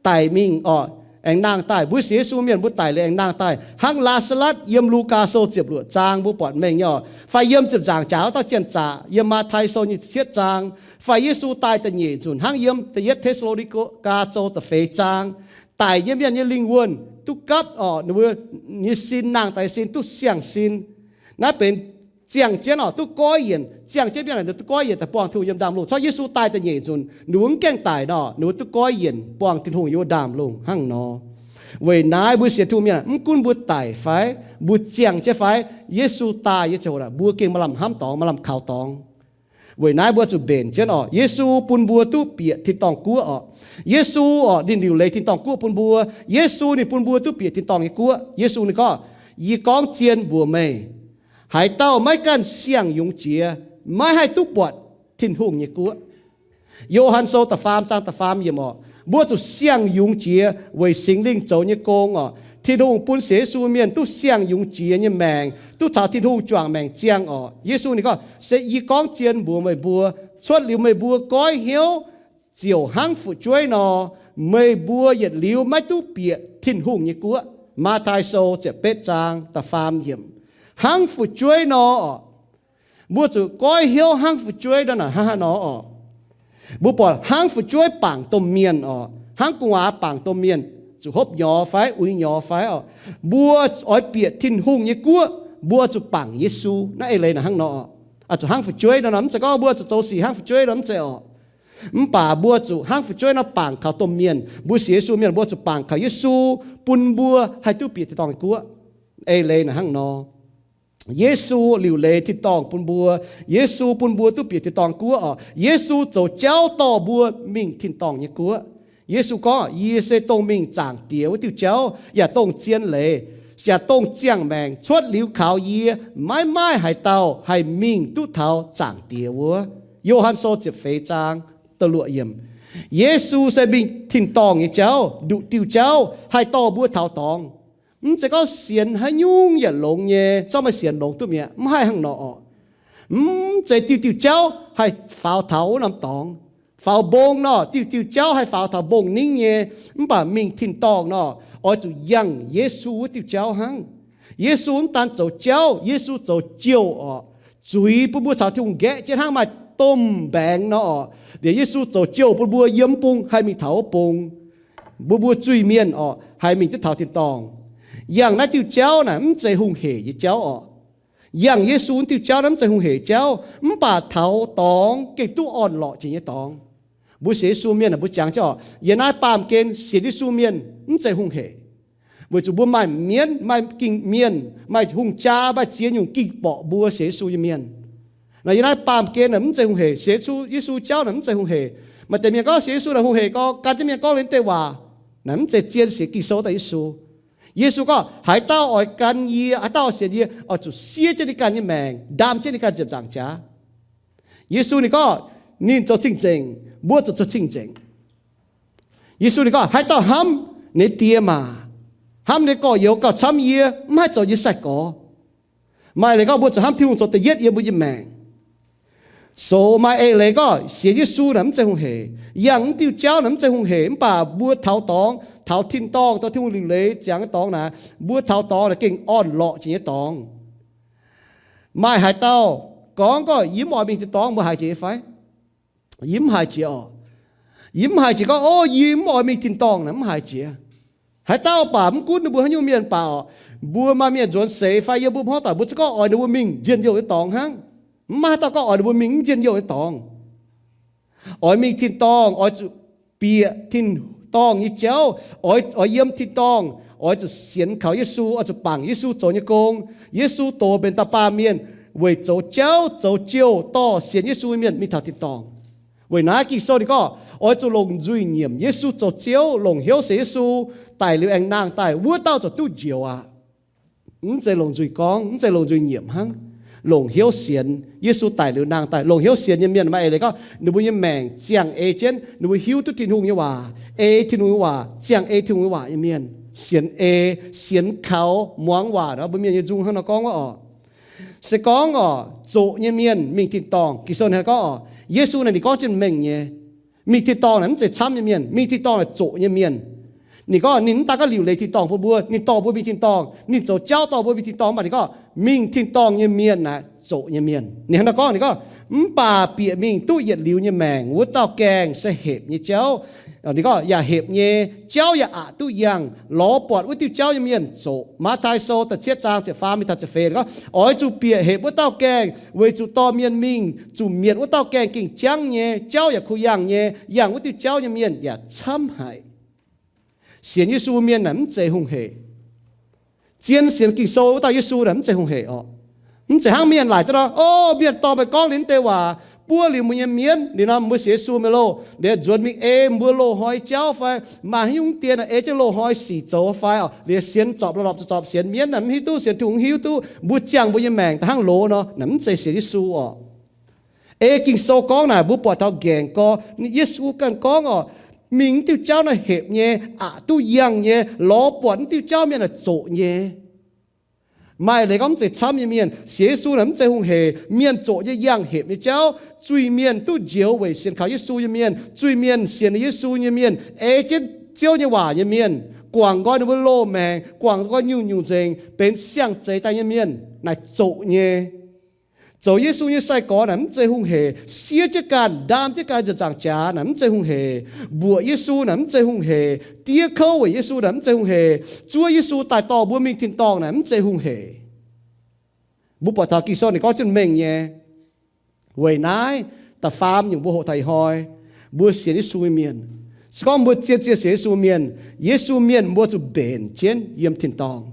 daic mingh orqc, aengx nangh daaih. Mbuo sienx Yesu mienh mbuo daic liuz aengx nangh daaih. Hnangv Laa^saa^latv yiem Lugaa Sou ziepc luoqc zaang mbuo buatc mengh nyei orqc, fai yiem ziepc nzaangc jaax wuov dauh janx-zaqc yiem Matv^tai Sou nyic ziepc cietv zaang, fai Yesu daaih da'nyeic nzunc hnangv yiem da'yietv Te^saa^lo^ni^gaa Sou da'feix zaang. Daic nyei mienh nyei lingh wuonh duqv gapv orqc, ninh mbuo nyei sin nangh daaih sin duqv siang-sin. Naaiv benx ziangh jienv orqc, duqv goiv yienc, ziangh jienv mienh naaic ninh duqv goiv yienc daaih buangh Tin-Hungh yiem ndaamv-lungh. Corc Yesu daaih da'nyeic nzunc ninh mbuo mv gaengh daic nor, ninh mbuo duqv goiv yienc buangh Tin-Hungh yiem wuov ndaamv-lungh hnangv nor. Weic naaiv mbuo sienx Tin-Hungh mienh mv gunv mbuo daic fai, mbuo ziangh jienv fai, Yesu daaih nyei ziangh hoc naaic mbuo gengh maaih lamh hnamv dorngx, maaih lamh kaux dorngx. Weic naaiv mbuo zuqc mbenc jienv oc. Yesu bun mbuo duqv bieqc tin-dorngh guoqv oc. Yesu oc, ninh liuc leiz tin-dorngh guoqv bun mbuo. Yesu ninh bun mbuo duqv bieqc tin-dorngh nyei guoqv. Yesu ninh gorngv, yie gorngv zien mbuox meih, haaix dauh maiv ganh siang-yungz jiex, maiv haih duqv buatc Tin-Hungh nyei guoqv. Yo^han Sou da'faam zaang da'faam yiemc oc, mbuo zuqc siang-yungz jiex weic Singx Lingh zoux nyei gong oc. Tin-Hungh bun sienx Yesu mienh duqv siang-yungz jiex nyei maengc, duqv taux Tin-Hungh juangc maengc ziangh oc. Yesu ninh gorngv, se yie gorngv zien mbuox meih mbuo, cuotv liuz meih mbuo goiv hnyouv ziouc hnangv fu'jueiv nor, meih mbuo yietc liuz maiv duqv bieqc Tin-Hungh nyei guoqv. Matv^taai Sou ziepc betv zaang da'faam yiemc, hnangv fu'jueiv nor oc. Mbuo zuqc goiv hnyouv hnangv fu'jueiv nor naaic hnangv haaix nor oc. Mbuo buatc hnangv fu'jueiv bangc domh mienh oc, hnangv gu'nguaaz bangc domh mienh, zuqc hopv nyorx fai uix nyorx fai oc. Mbuo oix bieqc Tin-Hungh nyei guoqv, mbuo zuqc bangc Yesu. Naaiv eix leiz naaic hnangv nor oc. Zuqc hnangv fu'jueiv nor, mv zeiz gorngv mbuo zuqc zoux sic hnangv fu'jueiv nor, mv zeiz oc. Mv baac mbuo zuqc hnangv fu'jueiv nor bangc kaux domh mienh. Mbuo sienx Yesu mienh mbuo zuqc bangc kaux Yesu, bun mbuo haih duqv bieqc tin-dorngh nyei guoqv. Eix leiz naaic hnangv nor. Yesu liuc leiz tin-dorngh bun mbuo. Yesu bun mbuo duqv bieqc tin-dorngh guoqv oc. Yesu zoux jauv dorh mbuo mingh tin-dorngh nyei guoqv. Yesu gorngv, yie se dongh mingh Zaangc Diex wuov diuh jauv, yaac dongh zien leiz, yaac dongh ziangh maengc. Cuotv liuz kaux yie, maiv maaih haaix dauh haih mingh duqv taux Zaangc Diex wuov. Yo^han Sou ziepc feix zaang da'luoqc yiemc. Yesu se mingh tin-dorngh nyei jauv, nduqc diuh jauv haih dorh mbuo taux dorngx. Mv zeiz gorngv sienx haaix nyungc yaac longx nyei, zorqv meih sienx longx duqv mi'aqv. Mv haih hnangv nor oc. Mv zeiz diuh diuh jauv haih faaux taux wuov norm dorngx. Faaux mbong nor, diuh diuh jauv haih faaux taux mbong-ningv nyei. Mv baac mingh tin-dorngh nor, oix zuqc yangh Yesu wuov diuh jauv hnangv. Yesu mv daan zoux jauv, Yesu zoux jouh oc. Zuiz bun mbuo caux Tin-Hungh nqaeqv jienv hnangv maaih domh mbaengx nor oc. Liuz Yesu zoux jouh bun mbuo yiem bung haih mingh taux wuov bung. Mbuo mbuo zuiz-mienh oc, haih mingh duqv taux tin-dorngh. Yangh naaiv diuh jauv naaic mv zeiz hungh hec nyei jauv oc. Yangh Yesu diuh jauv naaiv mv zeiz hungh hec jauv, mv baac taux dorngx gengh duqv orn-lorqc jiex nyei dorngx. Mbuo sienx Yesu mienh aah, mbuo jangx jienv oc, yiem naaiv baamh gen sienx Yesu mienh mv zeiz hungh hec. Weic zuqc mbuo maaih mienv, maaih ging-mienh, maaih hungh jaa, maaih ziex nyungc ging-borqc mbuo sienx Yesu nyei mienh. Nor yiem naaiv baamh gen naaic mv zeiz hungh hec, sienx Yesu jauv naaic mv zeiz hungh hec. Maaih deix mienh gorngv sienx Yesu naaic hungh hec, gorngv gan jienv mienh gorngv liuz deix waac, naaic mv zeiz zien sienx Ging-Sou daaih Yesu. Yesu gorngv, haaix dauh oix gan yie, haaix dauh oix sienx yie, oix zuqc siev jienv ninh ganh nyei maengc, ndaam jienv ninh ganh ziepc nzaangc jaax. Yesu ninh gorngv, ninh zoux cing-nzengc, mbuo zuqc zoux cing-nzengc. Yesu ninh gorngv, haaix dauh hnamv ninh die maac, hnamv ninh gorx-youz gauh camv yie, mv haih zoux yie sai-gorx. Maaih leiz gorngv mbuo zuqc hnamv Tin-Hungh zoux da'yietv yiem mbuo nyei maengc. Soux maaih eix leiz gorngv sienx Yesu naaic mv zeiz hungh hec, yangh mv diuh jauv naaic mv zeiz hungh hec, mv baac mbuo taux dorngx, taux tin-dorngh, taux Tin-Hungh liuc leiz ziangx nyei dorngx naaic, mbuo taux dorngx naaic gengh orn-lorqc jiex nyei dorngx. Maaih haaix dauh gorngv gorngv yie mv oix mingh tin-dorngh, mbuo haiz jiex nyei fai? Yie mv haiz jiex oc. Yie mv haiz jiex gorngv, o, yie mv oix mingh tin-dorngh naaic mv haiz jiex. Haaix dauh baac mv gunv ninh mbuo haaix nyungc mienh baac oc, mbuo maaih mienh nzuonx seix fai yiem mbuo hmuangv doic, mbuo zungv gorngv oix ninh mbuo mingh njien-youh nyei dorngx hnangv. Mv maaih haaix dauh gorngv oix ninh mbuo mingh mv njien-youh nyei dorngx. Oix mingh tin-dorngh, oix zuqc bieqc tin-dorngh nyei jauv, oix, oix yiem tin-dorngh, oix zuqc sienx kaux Yesu, oix zuqc bangc Yesu zoux nyei gong. Yesu dox mbenc dauh baamh mienh weic zoux jauv zoux jouh dorh sienx Yesu nyei mienh mingh taux tin-dorngh. Weic naaiv Ging-Sou ninh gorngv, oix zuqc longc nzuih nyiemc Yesu zoux Ziouv, longc hnyouv sienx Yesu, daic liuz aengx nangh daaih, wuov dauh ziouc duqv njoux aqv. Mv zeiz longc nzuih gorngv, mv zeiz longc nzuih nyiemc hnangv. Longc hnyouv sienx Yesu daic liuz nangh daaih. Longc hnyouv sienx nyei mienh maaih eix leiz gorngv ninh mbuo nyei maengc ziangh ei jienv, ninh mbuo hiuv duqv Tin-Hungh nyei waac, ei Tin-Hungh nyei waac, ziangh ei Tin-Hungh nyei waac nyei mienh. Sienx ei, sienx kaux muangx waac nor, mbuo mienh nyei nzung hnangv nor gorngv wuov oc. Se gorngv oc, zoqc nyei mienh mingh tin-dorngh. Ging-Sou ninh gorngv oc, Yesu naaic ninh gorngv jienv mengh nyei. Mingh tin-dorngh naaic mv zeiz camv nyei mienh. Mingh tin-dorngh naaic zoqc nyei mienh. Ninh gorngv ninh mv daan gorngv liuc leiz tin-dorngh bun mbuo, ninh dorh mbuo mingh tin-dorngh, ninh zoux jauv dorh mbuo mingh tin-dorngh, mv baac ninh gorngv mingh tin-dorngh nyei mienh naaic zoqc nyei mienh. Ninh hnangv naaiv gorngv, ninh gorngv, mv baac bieqc mingh duqv yietc liuz nyei maengc wuov dauh gaengh se hepc nyei jauv. Ninh gorngv yaac hepc nyei, jauv yaac aqc duqv yangh. Lorz buatc wuov diuh jauv nyei mienh zoqc. Matv^taai Sou da'cietv zaang ziepc faam mingh taux ziepc feix gorngv, oix zuqc bieqc hepc wuov dauh gaengh, weic zuqc dorh mienh mingh zuqc mietc wuov dauh gaengh gengh jangv nyei, jauv yaac kuh yangh nyei. Yangh wuov diuh jauv nyei mienh yaac camv haic. Sienx Yesu mienh naaic mv zeiz hungh hec. Zien sienx Ging-Sou wuov dauh Yesu naaic mv zeiz hungh hec oc. Mv zeiz hnangv mienh laaic duqv nor, o, mienh dorh meih gorngv liuz deix waac, buov liuz mbuo nyei mienv. Liuz nor mbuo sienx Yesu mingh loh, liuz nzuonx mingh ei mbuo loz-hnoi jauv fai maaih haaix nyungc dien ei jienv loz-hnoi sic zoux fai oc, liuz sienx zorpc lorpc zorpc sienx mienv naaic, mv hiuv duqv sienx Tin-Hungh hiuv duqv mbuo ziangh mbuo nyei maengc da'hnangv loz nor, naaic mv zeiz sienx Yesu oc. Ei Ging-Sou gorngv naaic mbuo buatc taux nqaengc gorx, Yesu ganh gorngv oc, mingh mv diuh jauv naaiv hepc nyei, aqc duqv yangh nyei, lorz buatc mv diuh jauv mienh naaic zoqc nyei. Maaih leiz gorngv mv zeiz camv nyei mienh sienx Yesu naaic mv zeiz hungh hec. Mienh zoqc nyei yangh hepc nyei jauv, zuiz-mienh duqv njoux weic sienx kaux Yesu nyei mienh, zuiz-mienh sienx Yesu nyei mienh, ei jienv Ziouv nyei waac nyei mienh, guangc nqoi ninh mbuo loz-maengc, guangc nqoi nyungc-nyungc nzengc, benx siang-zeix daaih nyei mienh naaic zoqc nyei. Zoux Yesu nyei sai-gorx naaic mv zeiz hungh hec. Siev jienv ganh, ndaam jienv ganh nziepc nzaangc jaax naaic mv zeiz hungh hec. Mbuoqc Yesu naaic mv zeiz hungh hec. Diev kouv weic Yesu naaic mv zeiz hungh hec. Zuov Yesu daaih dorh mbuo mingh tin-dorngh naaic mv zeiz hungh hec. Mbuo buatc taux Ging-Sou ninh gorngv jienv mengh nyei. Weic naaiv da'faam nyungc mbuo hoqc taux ih hnoi, mbuo sienx Yesu nyei mienh, se gorngv mbuo zien-zien sienx Yesu mienh, Yesu mienh mbuo zuqc mbenc jienv yiem tin-dorngh.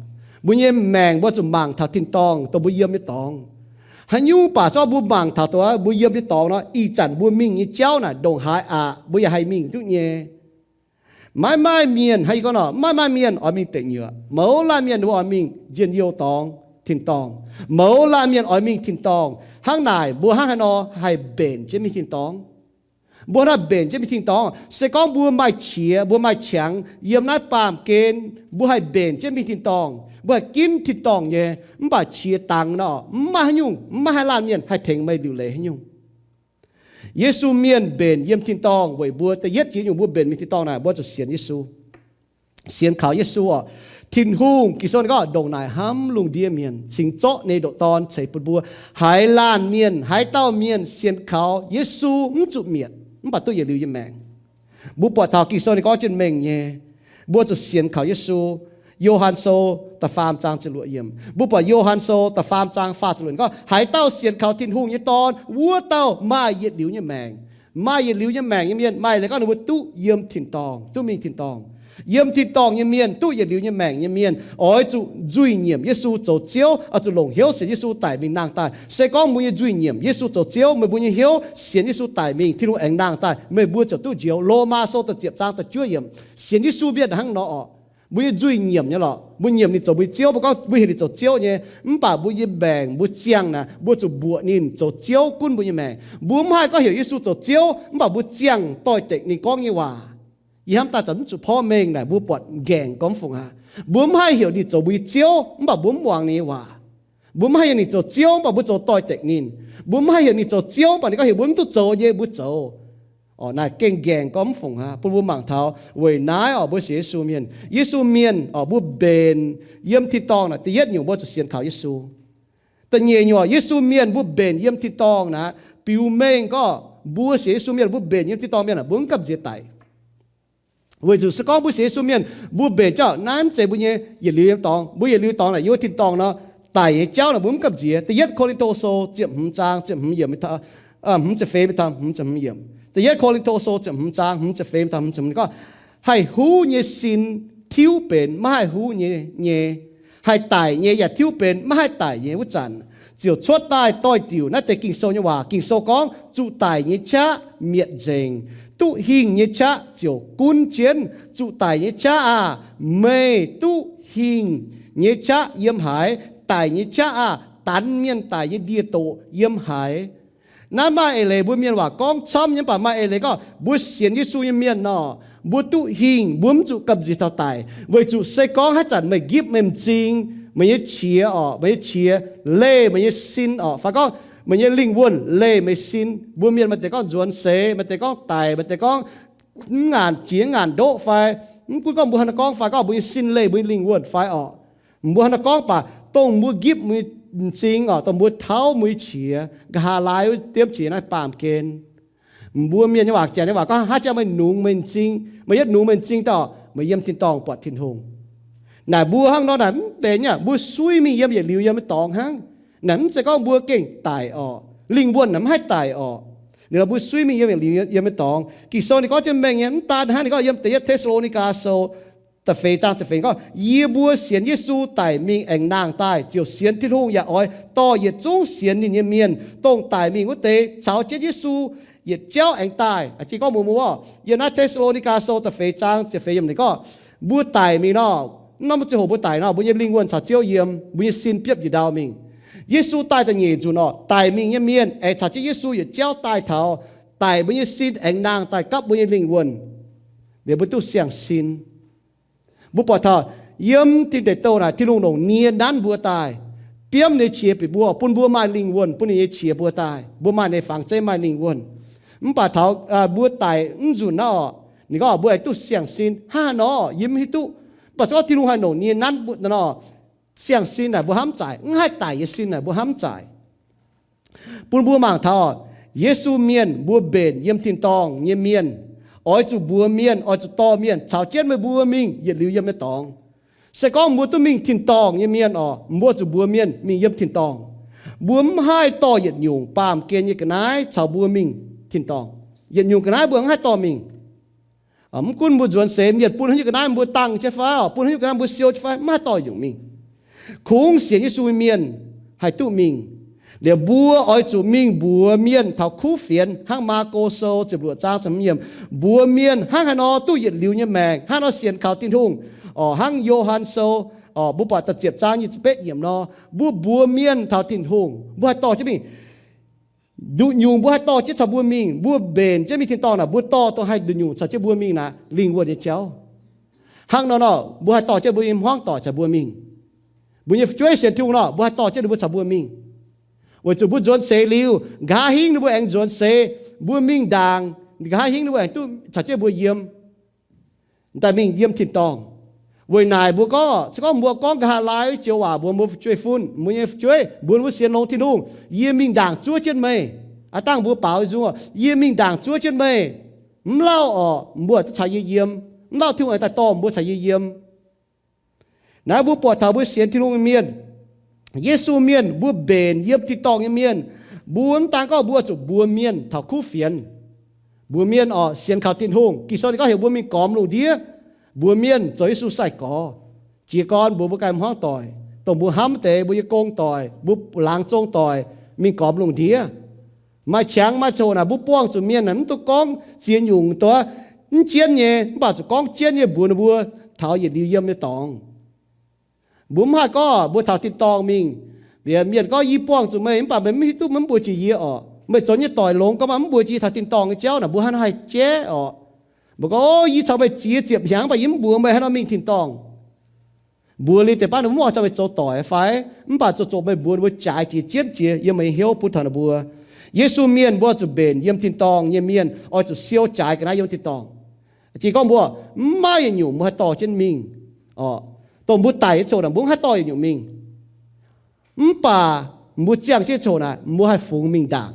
Mbuo nyei maengc mbuo zuqc mangc taux tin-dorngh dongh mbuo yiem nyei dorngx. Haaix nyungc baac se gorngv mbuo mangc taux dongh mbuo yiem nyei dorngx nor, ih zanc mbuo mingh nyei jauv naaic ndongc haaix aqc, mbuo yaac haih mingh duqv nyei. Maiv maaih mienh, hnangv yie gorngv nor, maiv maaih mienh oix mingh deic nyuoqc. Mouz laanh mienh mbuo oix mingh njien-youh dorngx, tin-dorngh. Mouz laanh mienh oix mingh tin-dorngh. Hnangv naaic mbuo hnangv haaix nor haih mbenc jienv mingh tin-dorngh? Mbuo hnangv naaiv mbenc jienv mingh tin-dorngh, se gorngv mbuo maaih qiex, mbuo maaih qangx yiem naaiv baamh gen, mbuo haih mbenc jienv mingh tin-dorngh, mbuo haih ginv tin-dorngh nyei. Mv baac qiex dangx nor, mv maaih haaix nyungc, mv maaih haaix laanh mienh haih tengx meih liuc leiz haaix nyungc. Yesu mienh mbenc yiem tin-dorngh weic mbuo. Da'yietv jiex nyungc mbuo mbenc mingh tin-dorngh naaic, mbuo zuqc sienx Yesu, sienx kaux Yesu oc. Tin-Hungh, Ging-Sou ninh gorngv, ndongc naaic hnamv lungh ndiev mienh, cingx zorqv ninh nyei ndoqc Dorn ceix bun mbuo. Haaix laanh mienh, haaix dauh mienh sienx kaux Yesu mv zuqc mietc, mv baac duqv yietc liuz nyei maengc. Mbuo buatc taux Ging-Sou ninh gorngv jienv mengh nyei, mbuo zuqc sienx kaux Yesu. Yo^han Sou da'faam zaang ziepc luoqc yiemc. Mbuo buatc Yo^han Sou da'faam zaang faah ziepc luoqc yiemc gorngv, haaix dauh sienx kaux Tin-Hungh nyei Dorn, wuov dauh maaih yietc liuz nyei maengc. Maaih yietc liuz nyei maengc nyei mienh, maaih leiz gorngv ninh mbuo duqv yiem tin-dorngh, duqv mingh tin-dorngh. Yiem tin-dorngh nyei mienh, duqv yietc liuz nyei maengc nyei mienh, oix zuqc nzuih nyiemc Yesu zoux Ziouv, oix zuqc longc hnyouv sienx Yesu daic mingh nangh daaih. Se gorngv mbuo nyei nzuih nyiemc Yesu zoux Ziouv, meih mbuo nyei hnyouv sienx Yesu daic mingh, Tin-Hungh aengx nangh daaih, meih mbuo ziouc duqv njoux. Lomaa Sou da'ziepc zaang da'juov yiemc. Sienx Yesu mienh hnangv nor oc. Mbuo nyei nzuih nyiemc nyei lorqc. Mbuo nyiemc ninh zoux mbuo nyei Ziouv, mbuo gorngv mbuo heuc ninh zoux Ziouv nyei, mv baac mbuo nyei maengc mbuo ziangh naaic, mbuo zuqc mbuoqc ninh zoux Ziouv gunv mbuo nyei maengc. Mbuo mv haih gorngv heuc Yesu zoux Ziouv mv baac mbuo ziangh doix-dekc ninh gorngv nyei waac. Yie hnamv daaih zanc mv zuqc porv mengh naaic, mbuo buatc nqaengc gormx fungc aqv. Mbuo mv haih heuc ninh zoux mbuo nyei Ziouv mv baac mbuo mv muangx ninh nyei waac. Mbuo mv haih heuc ninh zoux Ziouv mv baac mbuo zoux doix-dekc ninh. Mbuo mv haih heuc ninh zoux Ziouv mv baac ninh gorngv heuc mbuo mv duqv zoux nyei mbuo zoux. Naaic gengh nqaengc gormx fungc aqv. Bun mbuo mangc taux weic naaiv oc, mbuo sienx Yesu mienh, Yesu mienh oc, mbuo mbenc yiem tin-dorngh naaic, da'yietv nyungc mbuo zuqc sienx kaux Yesu. Da'nyeic nyungc, Yesu mienh mbuo mbenc yiem tin-dorngh naaic, biux mengh gorngv mbuo sienx Yesu mienh mbuo mbenc yiem tin-dorngh mienh aah, mbuo mv gamh nziex daic. Weic zuqc se gorngv mbuo sienx Yesu mienh mbuo mbenc jauv naaiv mv zeiz mbuo nyei yietc liuz yiem dorngx. Mbuo yietc liuz dorngx naaic yiem wuov tin-dorngh nor, daic nyei jauv naaic mbuo mv gamh nziex. Da'yietv Ko^lin^to Sou ziepc hmz zaang ziepc hmz yiemc, hmz ziepc feix mingh taux hmz ziepc hmz yiemc. Da'yietv Ko^lin^to Sou ziepc hmz zaang hmz ziepc feix mingh taux hmz ziepc hmz gorngv, haih huv nyei sin tiuv benx maiv haih huv nyei, nyei, haih daic nyei yaac tiuv benx maiv haih daic nyei wuov zanc, ziouc cuotv daaih doix-diuc naaiv deix Ging-Sou nyei waac. Ging-Sou gorngv, zuqc daic nyei qaqv mietc nzengc, duqv hingh nyei qaqv ziouc gunv jienv. Zuqc daic nyei qaqv aah! Meih duqv hingh nyei qaqv yiem haaix? Daic nyei qaqv aah! Danx mienh daic nyei ndie-doqc yiem haaix? Naaiv maaih eix leiz mbuo mienh waac gorngv camv nyei, mv baac maaih eix leiz gorngv mbuo sienx Yesu nyei mienh nor, mbuo duqv hingh, mbuo mv zuqc gamh nziex taux daic. Weic zuqc se gorngv haaix zanc meih nqipv meih m'zing, meih nyei qiex orqc, meih nyei qiex leih meih nyei sin orqc, fai gorngv meih nyei lingh wuonh leih meih sin. Mbuo mienh maaih deix gorngv nzuonx seix, maaih deix gorngv daic, maaih deix gorngv mv ngaanc jiex ngaanc ndoqv fai, mv gunv gorngv mbuo haaix nor gorngv fai, gorngv mbuo nyei sin leih mbuo nyei lingh wuonh fai orqc, mbuo haaix nor gorngv baac dongh mbuo nqipv mbuo m'zing orqc, dongh mbuo tauv mbuo nyei qiex, nqa'haav laai wuov diemv qiex naaiv baamh gen. Mbuo mienh nyei waac, janx nyei waac gorngv, haaix jangx meih nungx meih m'zing, meih yietv nungx meih m'zing daaih, meih yiem tin-dorngh buatc Tin-Hungh. Naaic mbuo hnangv nor naaic mv benx nyei, mbuo suiv mingh yiem yietc liuz yiem nyei dorngx hnangv. Naaic mv zeiz gorngv mbuo gengh daic orqc, lingh wuonh naaic mv haih daic orqc. Ninh nor mbuo suiv mingh yiem yietc liuz yiem nyei dorngx. Ging-Sou ninh gorngv jienv mengh nyei, mv daan hnangv, ninh gorngv yiem da'yietv Te^saa^lo^ni^gaa Sou da'feix zaang ziepc feix gorngv, yie mbuo sienx Yesu daic mingh aengx nangh daaih, ziouc sienx Tin-Hungh yaac oix dorh yietc zungv sienx ninh nyei mienh, dongh daic mingh wuov deix, caux jienv Yesu yietc jauv aengx daaih. Jiex gorngv mbuox mbuo, yiem naaiv Te^saa^lo^ni^gaa Sou da'feix zaang ziepc feix yiemc ninh gorngv, mbuo daic mingh nor, mv norm ziangh hoc mbuo daic nor, mbuo nyei lingh wuonh caux Ziouv yiem, mbuo nyei sin biopv njiec ndau mingh. Yesu daaih da'nyeic nzunc orqc, daic mingh nyei mienh aengx caux jienv Yesu yietc jauv daaih taux, daic mbuo nyei sin aengx nangh daaih gapv mbuo nyei lingh wuonh, liuz mbuo duqv siang-sin. Mbuo buatc taux yiem Tin Deic Douh naaic, Tin-Hungh longc nie nanv mbuo daaih, biomv ninh nyei qiex bieqc mbuo, bun mbuo maaih lingh wuonh, bun ninh nyei qiex mbuo daaih, mbuo maaih ninh nyei fangx zeiv, maaih lingh wuonh. Mv baac taux mbuo daic mv nzunc naaiv orqc, ninh gorngv mbuo aengx duqv siang-sin. Hnangv haaix nor yie mv hiuv duqv. Mv baac se gorngv Tin-Hungh haih longc nie nanv mbuo nor, siang-sin naaic mbuo hnamv zaic, mv haih daic nyei sin naaic mbuo hnamv zaic. Bun mbuo mangc taux Yesu mienh, mbuo mbenc yiem tin-dorngh nyei mienh, oix zuqc mbuox mienh, oix zuqc dorh mienh caux jienv meih mbuo mingh yietc liuz yiem nyei dorngx. Se gorngv mbuo duqv mingh tin-dorngh nyei mienh orqc, mbuo zuqc mbuox mienh mingh yiem tin-dorngh. Mbuo mv haih dorh yietc nyungc baamh gen nyei ga'naaiv caux mbuo mingh tin-dorngh. Yietc nyungc ga'naaiv mbuo mv haih dorh mingh. Mv gunv mbuo nzuonx seix mienh bun haaix nyungc ga'naaiv mbuo dangh jienv fai, bun haaix nyungc ga'naaiv mbuo siou jienv fai, mv haih dorh yietc nyungc mingh. Kungx sienx Yesu nyei mienh haih duqv mingh. Liuz mbuo oix zuqc mingh mbuox mienh taux kuv fienx, hnangv Maako Sou ziepc luoqc zaang ziepc hmz yiemc, mbuox mienh hnangv haaix nor duqv yietc liuz nyei maengc, hnangv haaix nor sienx kaux Tin-Hungh. Orqc, hnangv Yo^han Sou, orqc, mbuo buatc da'ziepc zaang nyic ziepc betv yiemc nor, mbuo mbuox mienh taux Tin-Hungh, mbuo haih dorh jienv mingh. Nduqc nyungc mbuo haih dorh jienv caux mbuo mingh, mbuo mbenc jienv mingh tin-dorngh naaic, mbuo dorh dongh haih nduqc nyungc caux jienv mbuo mingh naaic lingh wuonh nyei jauv. Hnangv nor nor, mbuo haih dorh jienv mbuo nyei hmuangv doic caux mbuo mingh. Mbuo nyei fu'jueiv sienx Tin-Hungh nor, mbuo haih dorh jienv ninh mbuo caux mbuo mingh. Weic zuqc mbuo nzuonx seix liuz, nqa'haav hingv ninh mbuo aengx nzuonx seix, mbuo mingh ndaangc, nqa'haav hingv ninh mbuo aengx duqv caux jienv mbuo yiem, daaih mingh yiem tin-dorngh. Weic naaic mbuo gorngv, se gorngv mbuo gorngv nqa'haav laai joux waac mbuox mbuo fu'jueiv-fun, mbuo nyei fu'jueiv, mbuox mbuo sienx longx Tin-Hungh, yie mingh ndaangc zuov jienv meih. Aav dangh mbuo baaux nzung, yie mingh ndaangc zuov jienv meih. Mv lauh orqc, mbuo duqv caux yie yiem. Mv lauh Tin-Hungh aengx daaih dorh mbuo caux yie yiem. Naaiv mbuo buatc taux mbuo sienx Tin-Hungh nyei mienh, Yesu mienh, mbuo mbenc yiem tin-dorngh nyei mienh. Mbuo mv daan gorngv mbuo zuqc mbuox mienh taux kuv fienx, mbuox mienh orqc sienx kaux Tin-Hungh. Ging-Sou ninh gorngv heuc mbuo mingh gormx lungh ndiev, mbuox mienh zoux Yesu sai-gorx. Jiez gorn mbuox mbuo ganh hmuangv doic, dongh mbuo hnamv deix, mbuo nyei gong doic, mbuo laangz zong doic, mingh gormx lungh ndiev. Maaih qangx maaih ziangh hoc naaic mbuo buangh zuqc mienh naaic mv dungx gorngv ziex nyungc doic, mv jienv nyei, mv baac zuqc gorngv jienv nyei mbuox ninh mbuo taux yietc liuz yiem nyei dorngx. Mbuo mv haih gorngv mbuo taux tin-dorngh mingh, liuz mienh gorngv, yie buangh zuqc meih mv baac meih mv hiuv duqv, meih mv mbuox jiex yie orqc. Meih zoux nyei doic longx gorngv mv mbuox jiex taux tin-dorngh nyei jauv naaic, mbuo hnangv haaix jaiv orqc. Mbuo gorngv, o, yie caux meih ziex ziepc hnyangx mv baac yie mv mbuox meih, haaix nor mingh tin-dorngh? Mbuox liuz deix baav ninh mbuo mv oix caux meih zoux doic fai? Mv baac zoux zoqc meih mbuox ninh mbuo jaaix jiex jienv jiex yiem meih nyei hnyouv bun taux ninh mbuo. Yesu mienh mbuo zuqc mbenc yiem tin-dorngh nyei mienh oix zuqc siou jaaix ga'naaiv yiem tin-dorngh. Jiex gorngv mbuo mv maaih yietc nyungc mbuo haih dorh jienv mingh. Dongh mbuo daic nyei ziangh hoc naaic mbuo mv haih dorh yietc nyungc mingh. Mv baac mbuo ziangh jienv ziangh hoc naaic mbuo haih fungx mingh ndaangc.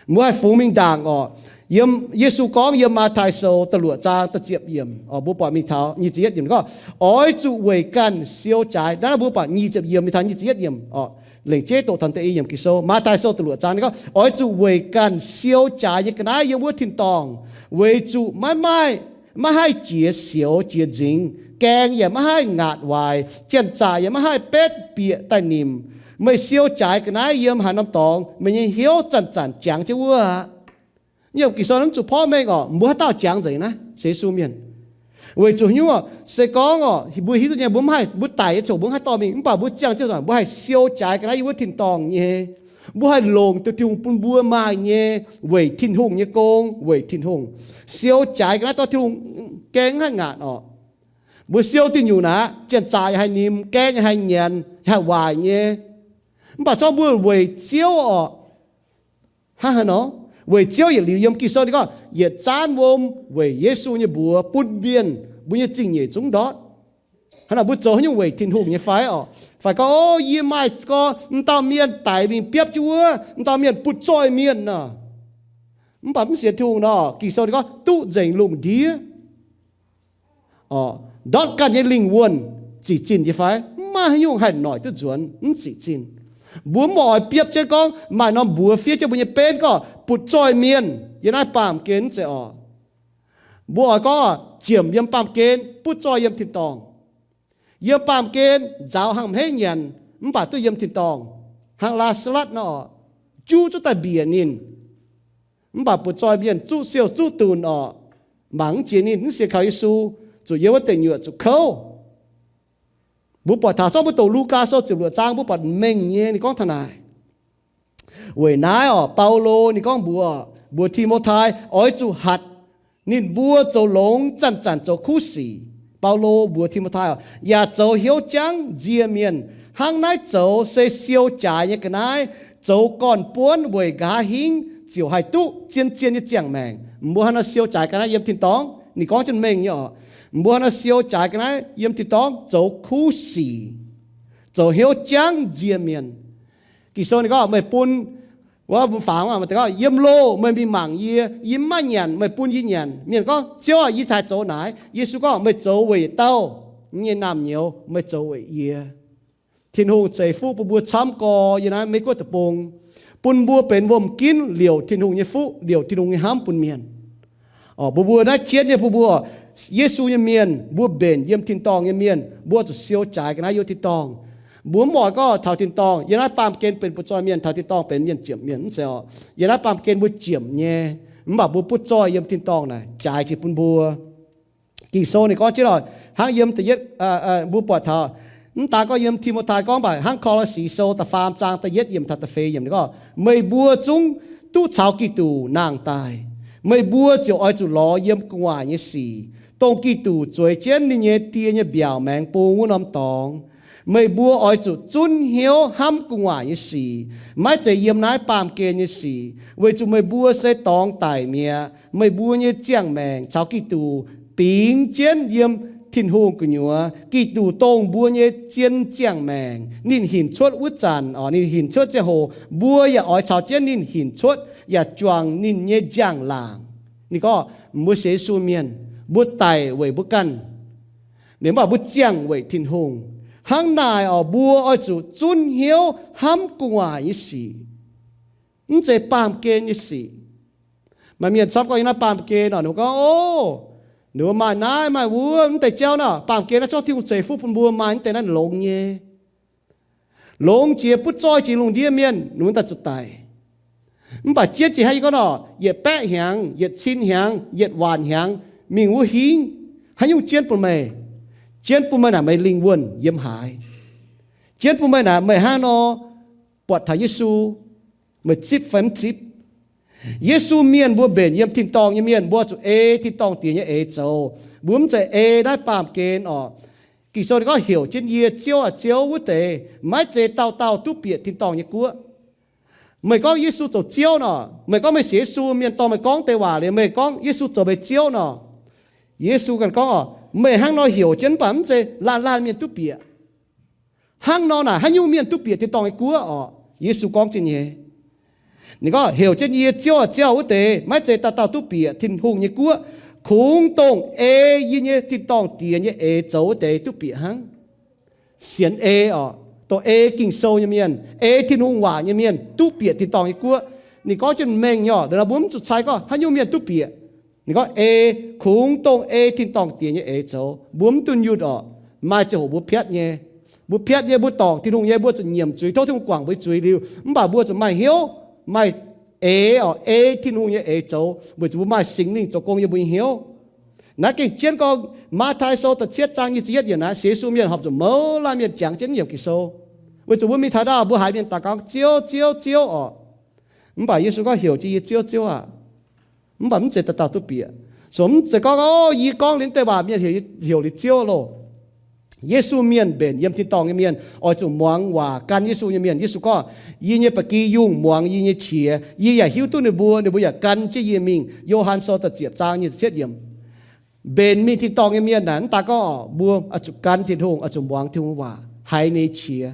Mbuo haih fungx mingh ndaangc orqc. Yiem Yesu gorngv yiem Matv^taai Sou da'luoqc zaang da'ziepc yiemc, mbuo buatc mingh taux nyic ziepc yietc yiemc gorngv, oix zuqc weic ganh siou jaaix. Naaiv mbuo buatc nyic ziepc yiemc mingh taux nyic ziepc yietc yiemc orqc. Lengc jeiv doqc taux da'ei yiemc Ging-Sou, Matv^taai Sou da'luoqc zaang ninh gorngv, oix zuqc weic ganh siou jaaix nyei ga'naaiv yiem wuov tin-dorngh, weic zuqc maiv maaih, maiv haih jiex sioux jiex nzingx, gaeng yaac maiv haih ngaatc waaic, janx-zaqc yaac maiv haih betv bieqc daaih nimc. Meih siou jaaix ga'naaiv yiem haaix norm dorngx, meih nyei hnyouv zanc-zanc jangx jienv wuov aqv. Yiem Ging-Sou mv zuqc porv mengh orqc, mbuo haaix dauh jangx nzengc naaiv, sienx Yesu mienh. Weic zuqc haaix nyungc orqc, se gorngv orqc, mbuo hiuv duqv nyei, mbuo mv haih, mbuo daic nyei ziangh hoc mbuo mv haih dorh mingh, mv baac mbuo ziangh jienv ziangh hoc mbuo haih siou jaaix ga'naaiv yiem wuov tin-dorngh nyei. Mbuo haih longc duqv Tin-Hungh bun mbuo maaih nyei, weic Tin-Hungh nyei gong, weic Tin-Hungh. Siou jaaix ga'naaiv dorh Tin-Hungh gaeng mv haih ngaatc orqc. Mbuo siou diuh nyungc naaic, janx-zaqc yaac haih nimc, gaeng yaac haih nyanc, haih waaic nyei. Mv baac zorqv mbuo weic Ziouv orqc, hnangv haaix nor? Weic Ziouv yietc liuz yiem Ging-Sou ninh gorngv yietc zaanv wuom weic Yesu nyei mbuox bun mienh, mbuo nyei zingh nyeic zungv ndortv. Hnangv naaic mbuo zoux haaix nyungc weic Tin-Hungh nyei fai orqc? Fai gorngv, o, yie maaih gorngv m'dauh mienh daic mingh biopv jienv wuov, m'dauh mienh butv-zoih mienh nor. Mv baac mv sienx Tin-Hungh nor, Ging-Sou ninh gorngv duqv nzengc lungh ndiev. Ndortv ganh nyei lingh wuonh zic zinh nyei fai? Mv maaih haaix nyungc haih noic duqv nzuonx, mv zic zinh. Mbuo mv oix biopv jienv gorngv maaih norm mbuox fiev jienv mbuo nyei benv gorngv butv-zoih mienh yiem naaiv baamh gen mv zeiz orqc. Mbuo oix gorngv Ziemc yiem baamh gen, butv zoih yiem tin-dorngh. Yiem baamh gen nzaaux hnangv hmeiv nyanc, mv baac duqv yiem tin-dorngh. Hnangv Laa^saa^latv nor, juv zuqc daaih mbiec ninh, mv baac butv zoih mienh zuqv siou zuqv dunc orqc, mangc mv jiex ninh, mv sienx kaux Yesu, zuqc yiem wuov deic nyuoqc zuqc kouv. Mbuo buatc taux zorqv mbuo doqc Lugaa Sou ziepc luoqc zaang, mbuo buatc mengh nyei ninh gorngv taux naaic. Weic naaiv orqc, Baulo ninh gorngv mbuox, mbuox Ti^mo^tai oix zuqc hatc ninh mbuo zoux longx, zanc-zanc zoux kuv sic. Baulo mbuox Ti^mo^tai orqc, yaac zoux hnyouv jangv nzie mienh. Hnangv naaiv zoux se siou jaaix nyei ga'naaiv, zoux gorn-buonv weic nqa'haav hingv ziouc haih duqv zien-zien nyei ziangh maengc. Mbuo hnangv nor siou jaaix ga'naaiv yiem tin-dorngh, ninh gorngv jienv mengh nyei orqc. Mbuo hnangv nor siou jaaix ga'naaiv yiem tin-dorngh zoux kuv sic, zoux hnyouv jangv nzie mienh. Ging-Sou ninh gorngv, meih bun, wuov mbuo fangx, yiem loh meih mingh mangc yie, yie mv maaih nyanc meih bun yie nyanc. Mienh gorngv, Ziouv aah, yie cingx haih zoux naaic. Yesu gorngv, meih zoux weic yietc dauh nyei naamh nyouz, meih zoux weic yie. Tin-Hungh ceix fuqv bun mbuo camv gorx yiem naaiv Meiv Guoqv deic-bung, bun mbuo benx wuom-ginv liouc Tin-Hungh nyei fuqv, liouc Tin-Hungh nyei hnamv bun mienh. Orqc, mbuo mbuo naaiv jienv nyei mbuo mbuo, Yesu nyei mienh, mbuo mbenc yiem tin-dorngh nyei mienh, mbuo zuqc siou jaaix ga'naaiv yiem tin-dorngh. Mbuo mv oix gorngv taux tin-dorngh yiem naaiv baamh gen benx butv zoih mienh, taux tin-dorngh benx mienh ziepc mienh, mv zeiz orqc. Yiem naaiv baamh gen mbuo ziemc nyei, mv baac mbuo butv zoih yiem tin-dorngh naaic jaaix jiex bun mbuo. Ging-Sou ninh gorngv jienv oc, hnangv yiem da'yietv, mbuo buatc taux, mv daan gorngv yiem Ti^mo^tai gorngv, mv baac hnangv Ko^lo^si Sou da'faam zaang da'yietv yiemc taux da'feix yiemc ninh gorngv, meih mbuo zungv duqv caux Giduc nangh daaih. Meih mbuo ziouc oix zuqc lorz yiem gu'nguaaic nyei sic, dongh Giduc zueiz jienv ninh nyei die nyei mbiaauc maengx bung wuov norm dorngx. Meih mbuo oix zuqc zunv hnyouv hnamv gu'nguaaic nyei sic, maiv zeiz yiem naaiv baamh gen nyei sic, weic zuqc meih mbuo se dorngx daic mi'aqv. Meih mbuo nyei ziangh maengc caux Giduc bingx jienv yiem Tin-Hungh gu'nyuoz. Giduc dongh mbuo nyei zien ziangh maengc. Ninh hinc cuotv wuov zanc, orqc, ninh hinc cuotv ziangh hoc, mbuo yaac oix caux jienv ninh hinc cuotv, yaac juangc ninh nyei njang-laangc. Ninh gorngv, mbuo sienx Yesu mienh, mbuo daic weic mbuo ganh, ninh mv baac mbuo ziangh weic Tin-Hungh. Hnangv naaic orqc, mbuo oix zuqc zunv hnyouv hnamv gu'nguaaic nyei sic, mv zeiz baamh gen nyei sic. Maaih mienh camv gorngv yiem naaiv baamh gen orqc, ninh mbuo gorngv, o, ninh mbuo maaih naaiv maaih wuov, mv deix jauv naaiv, baamh gen naaiv zorqv Tin-Hungh ceix fuqv bun mbuo maaih mv deix naaiv longx nyei. Longx jiex butv zoih jiex lungh ndiev mienh, ninh mbuo daaih zuqc daic. Mv baac jienv jiex hnangv yie gorngv nor, yietc baeqv hnyangx, yietc cin hnyangx, yietc waanc hnyangx, mingh wuov hingv, haaix nyungc jienv bun meih? Jienv bun meih naaic meih lingh wuonh yiem haaix? Jienv bun meih naaic meih hnangv nor buatc taux Yesu, meih zipv fai mv zipv? Yesu mienh mbuo mbenc yiem tin-dorngh nyei mienh, mbuo zuqc ei tin-dorngh Diex nyei eix zoux. Mbuo mv zeiz ei naaiv baamh gen orqc. Ging-Sou ninh gorngv, heuc jienv yie Ziouv aah, Ziouv wuov deix, maiv zeiz dauh dauh duqv bieqc tin-dorngh nyei guoqv. Meih gorngv Yesu zoux Ziouv nor, meih gorngv meih sienx Yesu, mienh dorh meih gorngv deix waac liuz meih gorngv Yesu zoux meih Ziouv nor, Yesu ganh gorngv orqc, meih hnangv nor heuc jienv mv baac mv zeiz laanh laanh mienh duqv bieqc. Hnangv nor naaic haaix nyungc mienh duqv bieqc tin-dorngh nyei guoqv orqc? Yesu gorngv jienv nyei. Ninh gorngv, heuc jienv yie Ziouv aah, Ziouv wuov deix, maiv zeiz dauh dauh duqv bieqc Tin-Hungh nyei guoqv. Kungx dongh ei yie nyei tin-dorngh Diex nyei eix zoux wuov deix duqv bieqc hnangv. Sienx ei orqc, dongh ei Ging-Sou nyei mienh, ei Tin-Hungh waac nyei mienh duqv bieqc tin-dorngh nyei guoqv. Ninh gorngv jienv mengh nyei orqc, nor mbuo mv zuqc cai gorngv haaix nyungc mienh duqv bieqc. Ninh gorngv ei, kungx dongh ei tin-dorngh Diex nyei eix zoux. Mbuo mv dunh yunh orqc. Maaih ziangh hoc mbuo piatv nyei. Mbuo piatv nyei, mbuo dorngc Tin-Hungh nyei, mbuo zuqc nyiemc zuiz, tov Tin-Hungh guangc mbuo nyei zuiz liuz, mv baac mbuo zuqc maaih hnyouv, maaih eix orqc, ei Tin-Hungh nyei eix zoux, weic zuqc mbuo maaih Singx Lingh zoux gong yiem mbuo nyei hnyouv. Naaiv gengh jienv gorngv Matv^tai Sou da'cietv zaang nyic ziepc yietv yiemc naaiv, sienx Yesu mienh horpc zuqc mouz laanh mienh jangx jienv nyiemc Ging-Sou. Weic zuqc mbuo mingh taux ndau mbuo haiz mienh daux gaux, Ziouv, Ziouv, Ziouv orqc. Mv baac Yesu gorngv, heuc jienv yie Ziouv, Ziouv aah. Mv baac mv zeiz dauh dauh duqv bieqc. Sou mv zeiz gorngv, o, yie gorngv liuz deix waac mienh heuc, heuc liuz Ziouv loh. Yesu mienh mbenc yiem tin-dorngh nyei mienh oix zuqc muangx waac, gan Yesu nyei mienh. Yesu gorngv, yie nyei ba'gi yungh muangx yie nyei qiex. Yie yaac hiuv duqv ninh mbuo, ninh mbuo yaac gan jienv yie mingh. Yo^han Sou da'ziepc zaang nyic ziepc cietv yiemc. Mbenc mingh tin-dorngh nyei mienh naaic, mv daan gorngv mbuo oix zuqc gan Tin-Hungh, oix zuqc muangx Tin-Hungh waac, haiz ninh nyei qiex.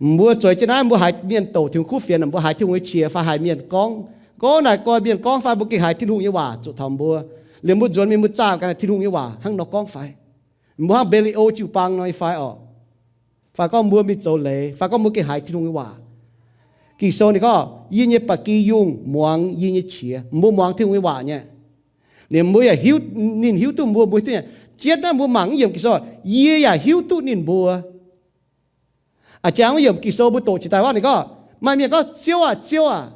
Mbuo zueiz jienv naaiv, mbuo haiz mienh douc Tin-Hungh kuv fienx, mbuo haiz Tin-Hungh nyei qiex fai haiz mienh gorngv, gorngv naaic gorngv mienh gorngv fai mbuo gengh haiz Tin-Hungh nyei waac zuqc taux mbuo, liemh mbuo nzuonx mingh mbuo zaah ganh Tin-Hungh nyei waac hnangv nor gorngv fai? Mbuo hnangv Mbe^li^o jiu-baang nor nyei fai orqc? Fai gorngv mbuo mingh zoux leiz, fai gorngv mbuo gengh haiz Tin-Hungh nyei waac? Ging-Sou ninh gorngv, yie nyei ba'gi yungh muangx yie nyei qiex. Mbuo muangx Tin-Hungh nyei waac nyei. Ninh mbuo yaac hiuv, ninh hiuv duqv mbuo, mbuo hiuv duqv ninh. Jienv naaiv mbuo mangc mv yiemc Ging-Sou, yie yaac hiuv duqv ninh mbuo. A'jangv mv yiemc Ging-Sou mbuo doqc jiex daaih waac ninh gorngv, maaih mienh gorngv, Ziouv aac, Ziouv aac.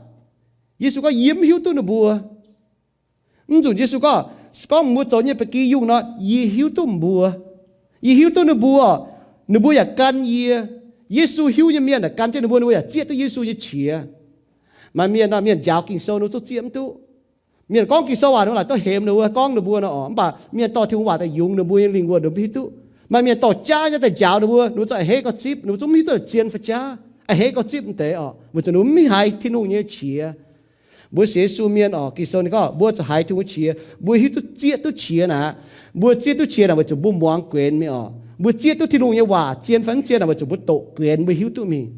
Yesu gorngv, yie mv hiuv duqv ninh mbuo. Mv nzunc Yesu gorngv, se gorngv mbuo zoux nyei ba'gi yungh nor, yie hiuv duqv mbuo. Yie hiuv duqv ninh mbuo, ninh mbuo yaac gan yie. Yesu hiuv nyei mienh yaac gan jienv ninh mbuo, ninh mbuo yaac zieqv duqv Yesu nyei qiex. Maaih mienh nor, mienh njaaux Ging-Sou ninh mbuo zungv zieqv mv duqv. Mienh gorngv Ging-Sou waac ninh mbuo laaic duqv hemx ninh mbuo, gorngv ninh mbuo nor oc, mv baac mienh dorh Tin-Hungh waac daaih yungz ninh mbuo nyei lingh wuonh, ninh mbuo mv hiuv duqv. Maaih mienh dorh jaav nyei daaih njaaux ninh mbuo, ninh mbuo zungv a'hneiv gorngv zipv, ninh mbuo zungv mv hiuv duqv zien fai jaav, a'hneiv gorngv zipv mv deix oc, weic zuqc ninh mbuo mv haiz Tin-Hungh nyei qiex. Mbuo sienx Yesu mienh oc, Ging-Sou ninh gorngv mbuo zuqc haiz Tin-Hungh qiex, mbuo hiuv duqv zieqv duqv qiex naaic. Mbuo zieqv duqv qiex naaic weic zuqc mbuo muangx guenx mingh oc. Mbuo zieqv duqv Tin-Hungh nyei waac zien fai mv zien naaic weic zuqc mbuo doqc guenx mbuo hiuv duqv mingh.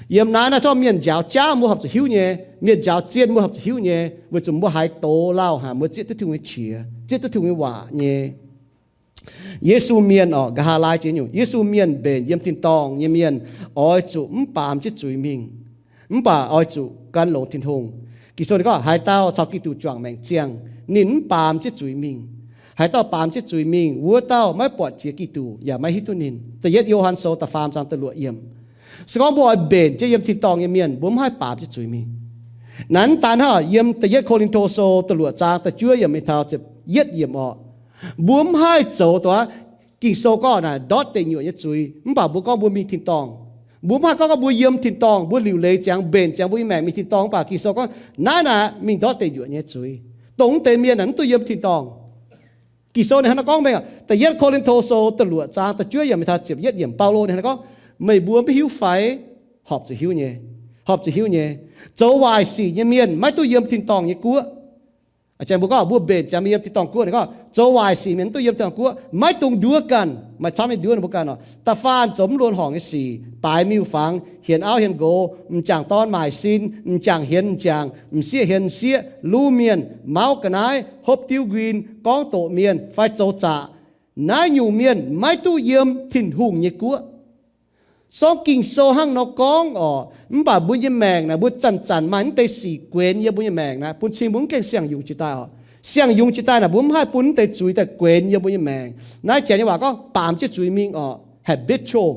Yiem naaiv naaiv zorqv mienh njaaux jaav mbuo horpc zuqc hiuv nyei, mienh njaaux zien mbuo horpc zuqc hiuv nyei, weic zuqc mbuo haiz doz lauh haic, mbuo zieqv duqv Tin-Hungh nyei qiex, zieqv duqv Tin-Hungh nyei waac nyei. Yesu mienh oc, nqa'haav laai jiex nyungc, Yesu mienh mbenc yiem tin-dorngh nyei mienh oix zuqc mv baamz jienv zuiz mingh, mv baac oix zuqc gan longx Tin-Hungh. Ging-Sou ninh gorngv, haaix dauh caux Giduc juangc maengc ziangh, ninh mv baamz jienv zuiz mingh. Haaix dauh baamz jienv zuiz mingh, wuov dauh maiv buatc jiex Giduc yaac maiv hiuv duqv ninh. Da'yietv Yo^han Sou da'faam zaang da'luoqc yiemc. Se gorngv mbuo oix mbenc jienv yiem tin-dorngh nyei mienh, mbuo mv haih baamz jienv zuiz mingh. Naaiv mv daan hnangv, yiem Da'yietv Ko^lin^to Sou da'luoqc zaang da'juov yiemc mingh taux ziepc yietv yiemc orqc, mbuo mv haih zoux dongh Ging-Sou gorngv naaic ndortv deic nyuoqc nyei zuiz, mv baac mbuo gorngv mbuo mingh tin-dorngh. Mbuo mv haih gorngv, gorngv mbuo yiem tin-dorngh, mbuo liuc leiz ziangx, mbenc ziangx mbuo nyei maengc mingh tin-dorngh, mv baac Ging-Sou gorngv naaiv naaic mingh ndortv deic nyuoqc nyei zuiz, dongh mv deix mienh naaic mv duqv yiem tin-dorngh. Ging-Sou ninh hnangv naaiv gorngv mengh, Da'yietv Ko^lin^to Sou da'luoqc zaang da'juov yiemc mingh taux ziepc yietv yiemc, Baulo ninh hnangv naaiv gorngv, meih mbuo mv hiuv fai? Horpc zuqc hiuv nyei. Horpc zuqc hiuv nyei. Zoux waaic sic nyei mienh maiv duqv yiem tin-dorngh nyei guoqv. Aengx mbuo gorngv mbuo mbenc ziangx mingh yiem tin-dorngh guoqv, ninh gorngv zoux waaic sic mienh mv duqv yiem tin-dorngh guoqv, maiv dungx nduov ganh, maaih camv nyei nduov ninh mbuo ganh oc. Da'faanh zoux mv luonx horngc nyei sic, baaix miuc-fangx, hienx auv hienx nqox, m'jangc dorn maaic sin, m'jangc hienx m'jangc, m'sieqv hienx m'sieqv, luv mienh, mauv ga'naaiv, hopv diuv nquin, gorngv doqc mienh, fai zoux zaqc. Naaiv nyungc mienh maiv duqv yiem Tin-Hungh nyei guoqv. Sorng Ging-Sou hnangv nor gorngv oc, mv baac mbuo nyei maengc naaic, mbuo zanc-zanc maaih mv deix sic guenx yiem mbuo nyei maengc naaiv, bun cing mbuo mv gaengh siang-yungz jiex daaih oc. Siang-yungz jiex daaih naaic, mbuo mv haih bun mv deix zuiz daaih guenx yiem mbuo nyei maengc. Naaiv janx nyei waac gorngv baamz jienv zuiz mingh oc, habitual.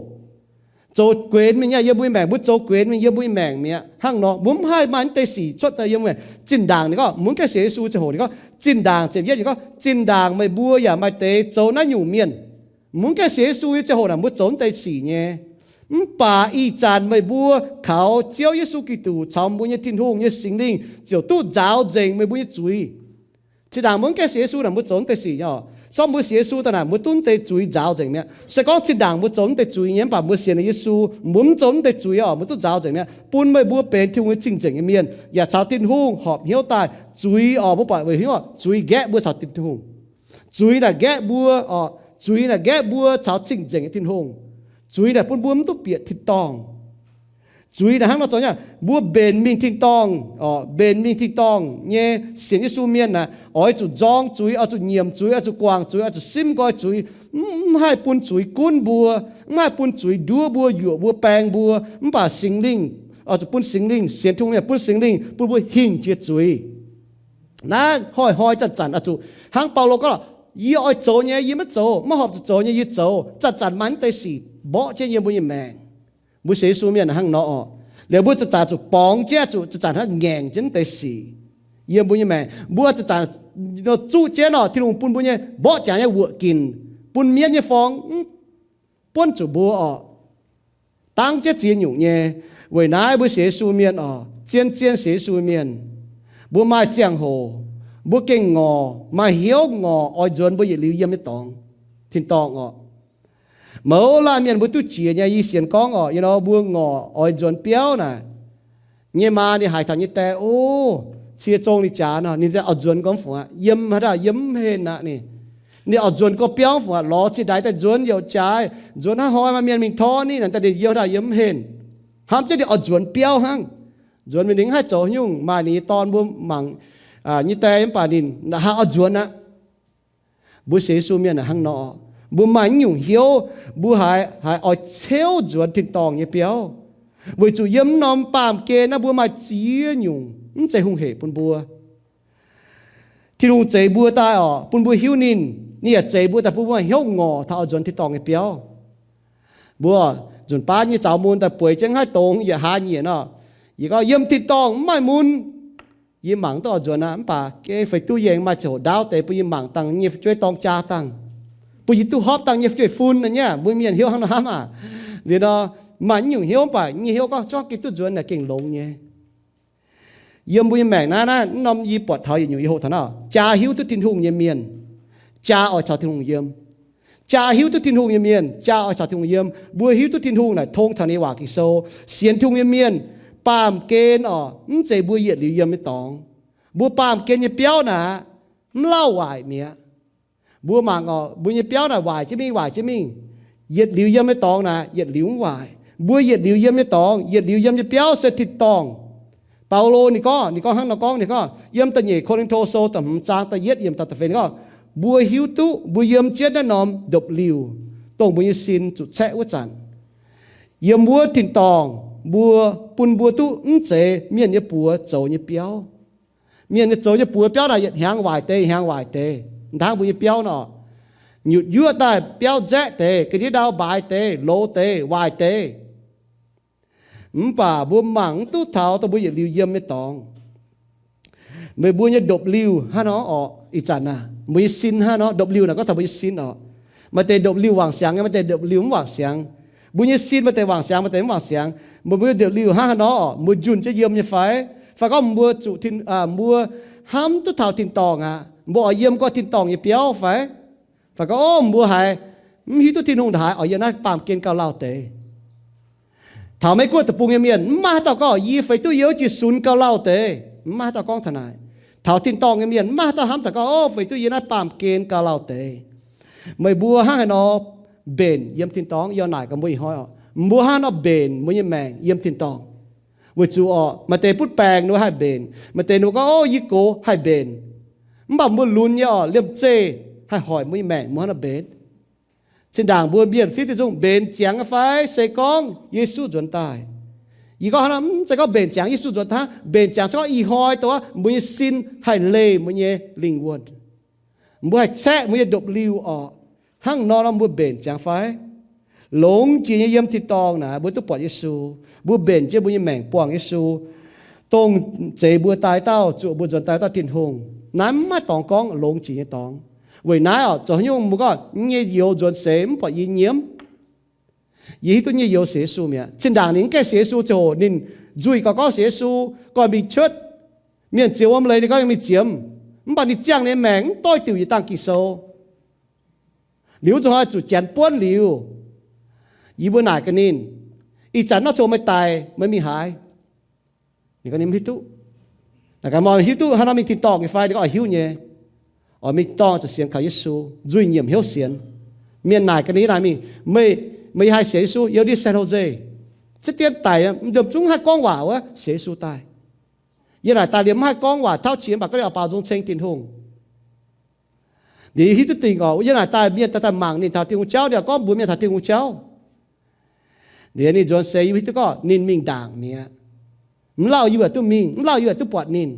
Zoux guenx mingh nyei yiem mbuo nyei maengc, mbuo zoux guenx mingh yiem mbuo nyei maengc mi'aqv. Hnangv nor, mbuo mv haih maaih mv deix sic cuotv daaih yiem maengc. Zinh ndaangc ninh gorngv, mbuo mv gaengh sienx Yesu ziangh hoc ninh gorngv, zinh ndaangc ziepc yietv ninh gorngv, zinh ndaangc meih mbuo yaac maaih deix zoux naaiv nyungc mienh. Mbuo mv gaengh sienx Yesu nyei ziangh hoc naaic, mbuo zoux mv deix sic nyei. Mv baac ih zanc meih mbuo kaux Ziouv Yesu Giduc caux mbuo nyei Tin-Hungh nyei Singx Lingh ziouc duqv nzaaux nzengc meih mbuo nyei zuiz. Zinh ndaangc mbuo mv gaengh sienx Yesu naaic, mbuo zoux mv deix sic nyei oc. Sorng mbuo sienx Yesu daaih naaic, mbuo duqv mv deix zuiz nzaaux nzengc mi'aqv. Se gorngv zinh ndaangc mbuo zoux mv deix zuiz nyei, mv baac mbuo sienx Yesu, mbuo mv zoux mv deix zuiz oc, mbuo duqv nzaaux nzengc mi'aqv, bun meih mbuo benx Tin-Hungh nyei cing-nzengc nyei mienh, yaac caux Tin-Hungh horpc hnyouv daaih. Zuiz oc, mbuo buatc weic hnyouv oc, zuiz nqaeqv mbuo caux Tin-Hungh. Zuiz naaic nqaeqv mbuo oc, zuiz naaic nqaeqv mbuo caux cing-nzengc nyei Tin-Hungh. Zuiz naaic bun mbuo mv duqv bieqc tin-dorngh. Zuiz naaic hnangv nor zoux nyei, mbuo mbenc mingh tin-dorngh oc, mbenc mingh tin-dorngh nyei sienx Yesu mienh naaic, oix zuqc nzorng zuiz, oix zuqc nyiemc zuiz, oix zuqc guangc zuiz, oix zuqc simv nqoi zuiz. Mv, mv haih bun zuiz gunv mbuo, mv haih bun zuiz nduov mbuo, yuoqc mbuo, baeng mbuo. Mv baac Singx Lingh, oix zuqc bun Singx Lingh, sienx Tin-Hungh mienh bun Singx Lingh bun mbuo hingh jiex zuiz. Naaiv hnoi-hnoi zanc-zanc oix zuqc hnangv Baulo gorngv, yie oix zoux nyei yie maiv zoux, maiv horpc zuqc zoux nyei yie zoux. Zanc-zanc maaih mv deix sic mborqv jienv yiem mbuo nyei maengc. Mbuo sienx Yesu mienh hnangv nor oc. Liuz mbuo zanc-zanc zuqc borngz jienv, zuqc zanc-zanc hnangv ngaengc jienv mv deix sic yiem mbuo nyei maengc. Mbuo zanc-zanc zuqv jienv oc, Tin-Hungh bun mbuo nyei mborqv jaax nyei wuoqc ginc, bun mienv nyei forng mv buonv zuqc mbuo oc. Dangv jienv ziex nyungc nyei. Weic naaiv mbuo sienx Yesu mienh oc, zien-zien sienx Yesu mienh, mbuo maaih ziangh hoc, mbuo gengh ngorc, maaih hnyouv ngorc oix nzuonx mbuo yietc liuz yiem nyei dorngx, tin-dorngh oc. Mouz laanh mienh mbuo duqv jiex nyei, yie sienx gorngv oc, you know, mbuo ngorc oix nzuonx biauv naaic, nyei maa ninh haiz taux nyei die, o, cie zong ninh jaax nor, ninh oix nzuonx gorngv fungc aqv, yiem haaix dauh yiem mv henh aqv ninh. Ninh oix nzuonx gorngv biauv fungc aqv, lorz cingx ndaix daaih nzuonx youc jaaix, nzuonx hnangv hnoi maaih mienh mingh torv ninh, ninh daaih yiem haaix dauh yiem mv henh. Hnamv jienv ninh oix nzuonx biauv hnangv. Nzuonx mingh ninh mv haih zoux nyungc, maaih ninh nyei dorn mbuo mangc nyei die mv baac ninh haiz oix nzuonx aqv. Mbuo sienx Yesu mienh hnangv nor, mbuo maaih naaiv nyungc hnyouv, mbuo haiz, haiz oix ceuv nzuonx tin-dorngh nyei biauv, weic zuqc yiem norm baamh gen naaiv mbuo maaih ziex nyungc mv zeiz hungh hec bun mbuo. Tin-Hungh zeix mbuo daaih oc, bun mbuo hiuv ninh. Ninh yaac zeix mbuo daaih bun mbuo hnyouv ngorc taux oix nzuonx tin-dorngh nyei biauv. Mbuo nzunc baav nyei zaux mun daaih bueix jienv haih dongz yietc hlaax nyieqc nor, yie gorngv yiem tin-dorngh mv maaih mun. Yie mangc duqv oix nzuonx aqv, mv baac geh feix duqv yengh maaih ziangh hoc ndaauv deix bun yie mangc dangh nyei fu'jueiv dorng jaa dangh, bun yie duqv hopv dangh nyei fu'jueiv fun nor nyei. Mbuo mienh hnyouv hnangv nor hnamv aqv. Liuz nor, maaih nyungc hnyouv mv baac nyei hnyouv gorngv, zorqv gengh duqv nzuonx naaic gengh longx nyei. Yiem mbuo nyei maengc naaiv, naaiv norm yie buatc taux yietc nyungc yie hoqc taux nor, jaa hiuv duqv Tin-Hungh nyei mienh, jaa oix caux Tin-Hungh yiem. Jaa hiuv duqv Tin-Hungh nyei mienh, jaa oix caux Tin-Hungh yiem. Mbuo hiuv duqv Tin-Hungh naaic tong taux ninh nyei waac Ging-Sou. Sienx Tin-Hungh nyei mienh, baamh gen oc, mv zeiz mbuo yietc liuz yiem nyei dorngx. Mbuo baamh gen nyei biauv naaic, mv lauh waaic mi'aqv. Mbuo mangc oc, mbuo nyei biauv naaic waaic jienv mingh, waaic jienv mingh. Yietc liuz yiem nyei dorngx naaic, yietc liuz mv waaic. Mbuo yietc liuz yiem nyei dorngx, yietc liuz yiem nyei biauv se tin-dorngh. Baulo ninh gorngv, ninh gorngv hnangv nor gorngv, ninh gorngv yiem da'nyeic Ko^lin^to Sou da'hmz zaang da'yietv yiemc taux da'feix ninh gorngv, mbuo hiuv duqv mbuo yiem jienv naaiv norm ndopv-liuh, dongh mbuo nyei sin zuqc caeqv wuov zanc, yiem wuov tin-dorngh mbuo, bun mbuo duqv mv zeiz mienh nyei buoz zoux nyei biauv. Mienh nyei zoux nyei buoz biauv naaic yietc hnyangx waaic deix, hnyangx waaic deix. Hnangv mbuo nyei biauv nor, nyutc yuoqv daaih biauv nzaeqv deix, ga'ndiev ndau mbaaix deix, loz deix, waaic deix. Mv baac mbuo mangc mv duqv taux dongh mbuo yietc liuz yiem nyei dorngx. Meih mbuo nyei ndopv-liuh hnangv nor orqc, ih zanc naaic mbuo nyei sin hnangv nor, ndopv-liuh naaic gorngv taux mbuo nyei sin orqc. Maaih deix ndopv-liuh wangc siangx nyei, maaih deix ndopv-liuh mv wangc siangx. Mbuo nyei sin maaih deix wangc siangx, maaih deix mv wangc siangx. Meih mbuo nyei ndopv-liuh hnangv haaix nor orqc, mbuo njunh jienv yiem nyei fai? Fai gorngv mbuo zuqc tin, mbuo hnamv duqv taux tin-dorngh aqv, mbuo oix yiem gorngv tin-dorngh nyei biauv fai? Fai gorngv, o, mbuo haiz mv hiuv duqv Tin-Hungh ndongc haaix, oix yiem naaiv baamh gen gauh lauh deix. Taux Meiv Guoqv deic-bung nyei mienh, mv maaih haaix dauh gorngv, yie feix duqv yie oix jiex sunx gauh lauh deix. Mv maaih haaix dauh gorngv taux naaic. Taux tin-dorngh nyei mienh, mv maaih haaix dauh hnamv daaih gorngv, o, feix duqv yie naaiv baamh gen gauh lauh deix. Meih mbuo hnangv haaix nor mbenc yiem tin-dorngh? Yie naaic gaax mbuo ih hnoi oc, mbuo hnangv haaix nor mbenc mbuo nyei maengc yiem tin-dorngh? Weic zuqc orqc, maaih deix butv baengc ninh mbuo haih mbenc, maaih deix ninh mbuo gorngv, o, yie gox haih mbenc. Mv baac mbuo lunx nyei orqc, liemh zeih haih hoic mbuo nyei maengc mbuo hnangv haaix nor mbenc. Zinh ndaangc mbuo mienh fiev diuh nzung mbenc ziangx nyei fai se gorngv Yesu nzuonx daaih? Yie gorngv hnangv nor, mv zeiz gorngv mbenc ziangx Yesu nzuonx daaih hnangv. Mbenc ziangx se gorngv ih hnoi dongh wuov mbuo nyei sin haih leih mbuo nyei lingh wuonh, mbuo haih caeqv mbuo nyei ndopv-liuh orqc. Hnangv nor nor mbuo mbenc ziangx fai? Longx jiex nyei yiem tin-dorngh naaic mbuo duqv buatc Yesu, mbuo mbenc jienv mbuo nyei maengc buangh Yesu, dongh zeix mbuo daaih dauh, zuoqc mbuo nzuonx daaih dauh Tin-Hungh. Naaiv mv maaih dorngx gorngv longx jiex nyei dorngx. Weic naaiv orqc, zoux haaix nyungc mbuo gorngv nyei youz nzuonx seix mv buatc yie nyiemv. Yie hiuv duqv nyei youz sienx Yesu mi'aqv. Zinh ndaangc ninh mv gaengh sienx Yesu ziangh hoc ninh nzuih gauh gorngv sienx Yesu, gorngv mingh cuotv, mienh ziouc wuom leiz ninh gorngv mingh ziemx. Mv baac ninh ziangh ninh nyei maengc mv doix diuc yietc dangh Ging-Sou. Liuz zuqc hnoi zuqc janx buonv liuz, yie mbuo naaic gaax ninh, ih zanc nor coc meih daic, meih mingh haaix? Ninh gorngv ninh mv hiuv duqv. Naaic gaax, meih hiuv duqv hnangv nor mingh tin-dorngh nyei fai? Ninh gorngv oix hiuv nyei. Oix mingh tin-dorngh zuqc sienx kaux Yesu, nzuih nyiemc hnyouv sienx. Mienh naaic gaax ninh naaic mingh, meih, meih haih sienx Yesu? Yie ndiev San Jose. Zieqv dien daic, mv ndorm zungv haih gorngv waac wuov, sienx Yesu daaih. Yie naaic daaih liemh mv haih gorngv waac tauv qiex, mv baac gorngv ninh oix baaux nzung ceng Tin-Hungh. Ninh hiuv duqv dingc orqc, yie naaic daaih mienh daaih, daaih mangc ninh taux Tin-Hungh jauv, ninh gorngv mbuox mienh taux Tin-Hungh jauv. Liuz ninh nzuonx seix yie hiuv duqv gorngv ninh mingh ndaangc mi'aqv. Mv lauh yie yaac duqv mingh, mv lauh yie yaac duqv buatc ninh.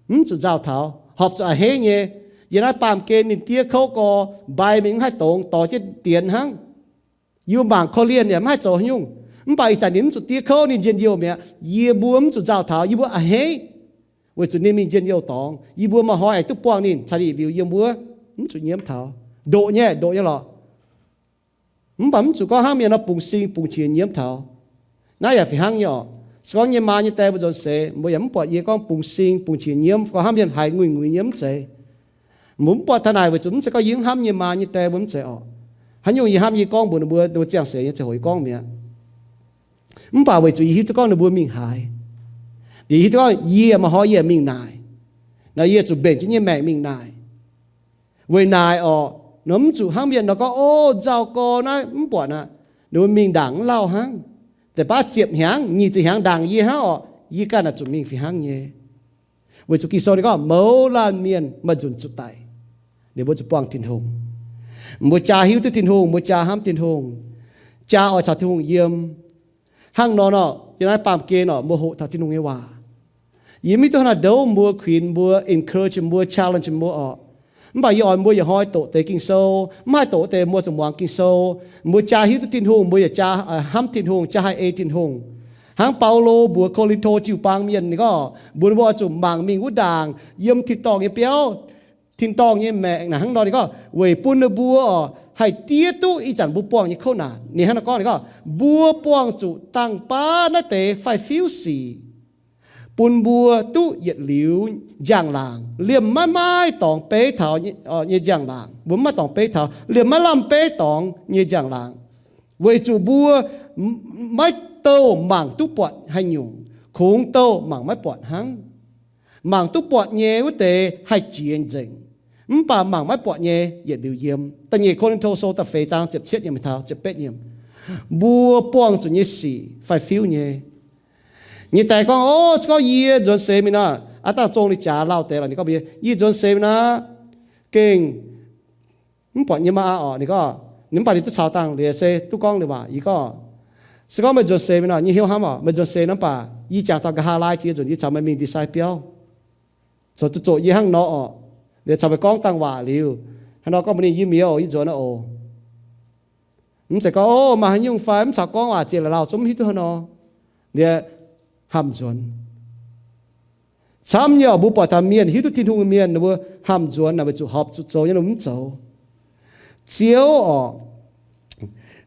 Mv zuqc nzauh taux, horpc zuqc a'hneiv nyei. Yiem naaiv baamh gen ninh diev kouv gorx, mbai mingh mv haih dongz, dorh jienv dienx hnangv. Yie mbuo mangc korv-lienh yaac mv haih zoux haaix nyungc. Mv baac ih zanc ninh mv zuqc diev kouv, ninh njien-youh mi'aqv. Yie mbuo mv zuqc nzauh taux, yie mbuo a'hneiv, weic zuqc ninh mingh njien-youh dorngx. Yie mbuo maaih hnoi aengx duqv buangh ninh caux ninh yietc liuz yiem wuov, mv zuqc nyiemv taux. Ndoqv nyei, ndoqv nyei lorqc. Mv baac mv zuqc gorngv hnangv mienh nor bungx sing bungx qiex nyiemv taux. Naaiv yaac fih hnangv nyei orqc. Se gorngv nyei maa nyei die mbuo nzuonx seix, mbuo yaac mv buatc yie gorngv bungx sing bungx qiex nyiemv, gorngv hnangv mienh haiz nguiz-nguiz nyiemv mv zeiz. Mbuo mv buatc taux naaic weic zuqc mv zeiz gorngv yie hnamv nyei maa nyei die mbuo mv zeiz orqc. Haaix nyungc yie hnamv yie gorngv mbuox ninh mbuo, ninh mbuo ziangh seix nyei ziangh hoc yie gorngv mi'aqv. Mv baac weic zuqc yie hiuv duqv gorngv ninh mbuo mingh haaix. Yie hiuv duqv gorngv yie maaih hnoi yie mingh naaic. Nor yie zuqc mbenc jienv nyei maengc mingh naaic. Weic naaic orqc, nor mv zuqc hnangv mienh nor gorngv, o, nzauh gorx naaiv mv buatc aqv. Ninh mbuo mingh ndaangc mv lauh hnangv. Deix baav ziepc hnyangx, nyic ziepc hnyangx ndaangc yie hnangv orqc, yie ganh naaic zuqc mingh fih hnangv nyei. Weic zuqc Ging-Sou ninh gorngv mouz laanh mienh maaih nzunc zuqc daic. Ninh mbuo zuqc buangh Tin-Hungh. Mbuo jaa hiuv duqv Tin-Hungh, mbuo jaa hnamv Tin-Hungh. Jaa oix caux Tin-Hungh yiem. Hnangv nor nor, yiem naaiv baamh gen orqc, mbuo hoqc taux Tin-Hungh nyei waac. Yie mv hiuv duqv hnangv naaiv douv mbuo, kuinx mbuo, encourage mbuo, challenge mbuo orqc. Mv baac yie oix mbuo yietc hnoi doqc deix Ging-Sou, mv haih doqc wuov deix mbuo zuqc muangx Ging-Sou. Mbuo jaa hiuv duqv Tin-Hungh, mbuo yaac jaa hnamv Tin-Hungh, jaa haih ei Tin-Hungh. Hnangv Baulo mbuox Ko^lin^to jiu-baang mienh ninh gorngv, mbuox ninh mbuo oix zuqc mangc mingh wuov ndaangc yiem tin-dorngh nyei biauv, tin-dorngh nyei maengc naaic hnangv nor. Ninh gorngv weic bun ninh mbuo orqc haih diev duqv ih zanc mbuo buangh nyei kouv naanc. Ninh hnangv nor gorngv, ninh gorngv, mbuo buangh zuqc dangh baav naaiv deix faix-fiuv sic bun mbuo duqv yietc liuz njang-laangc, liemh maiv maaih dorngx beiv taux nyei njang-laangc. Mbuo maiv maaih dorngx beiv taux, liemh maiv lamh beiv dorngx nyei njang-laangc, weic zuqc mbuo maiv douh mangc duqv buatc haaix nyungc, kungx douh mangc maiv buatc hnangv. Mangc duqv buatc nyei wuov deix haih jiex nzengc, mv baac mangc maiv buatc nyei yietc liuz yiem. Da'nyeic Ko^lin^to Sou da'feix zaang ziepc cietv nyei, mbuo buangh zuqc nyei sic faix-fiuv nyei. Nyei daix gorngv, o, se gorngv yie nzuonx seix mingh nor, aav dangh zong ninh jaax lauh deix lorqc, ninh gorngv, yie nzuonx seix mingh nor, gengh mv buatc nyei maa orqc. Ninh gorngv, ninh mv baac ninh duqv caux dangh liuz se duqv gorngv liuz waac. Yie gorngv, se gorngv meih nzuonx seix mingh nor, nyei hnyouv hnamv orqc, meih nzuonx seix nor, mv baac yie jangx taux nqa'haav laai jiex nzunc yie caux meih mingh ndie-sai biauv, zoux zuqc zoqc yie hnangv nor orqc, liuz caux meih gorngv dangh waac liuz, hnangv nor gorngv mbuox ninh yie mienh oc, yie nzuonx nor oc. Mv zeiz gorngv, o, maaih haaix nyungc fai mv caux gorngv waac ziex la'lauh zungv mv hiuv duqv hnangv nor, liuz hamh nzuonx. Camv nyei orqc, mbuo buatc taux mienh hiuv duqv Tin-Hungh mienh, ninh mbuo hamh nzuonx naaic weic zuqc horpc zuqc zoux nyei, ninh mbuo mv zoux. Ziouv orqc,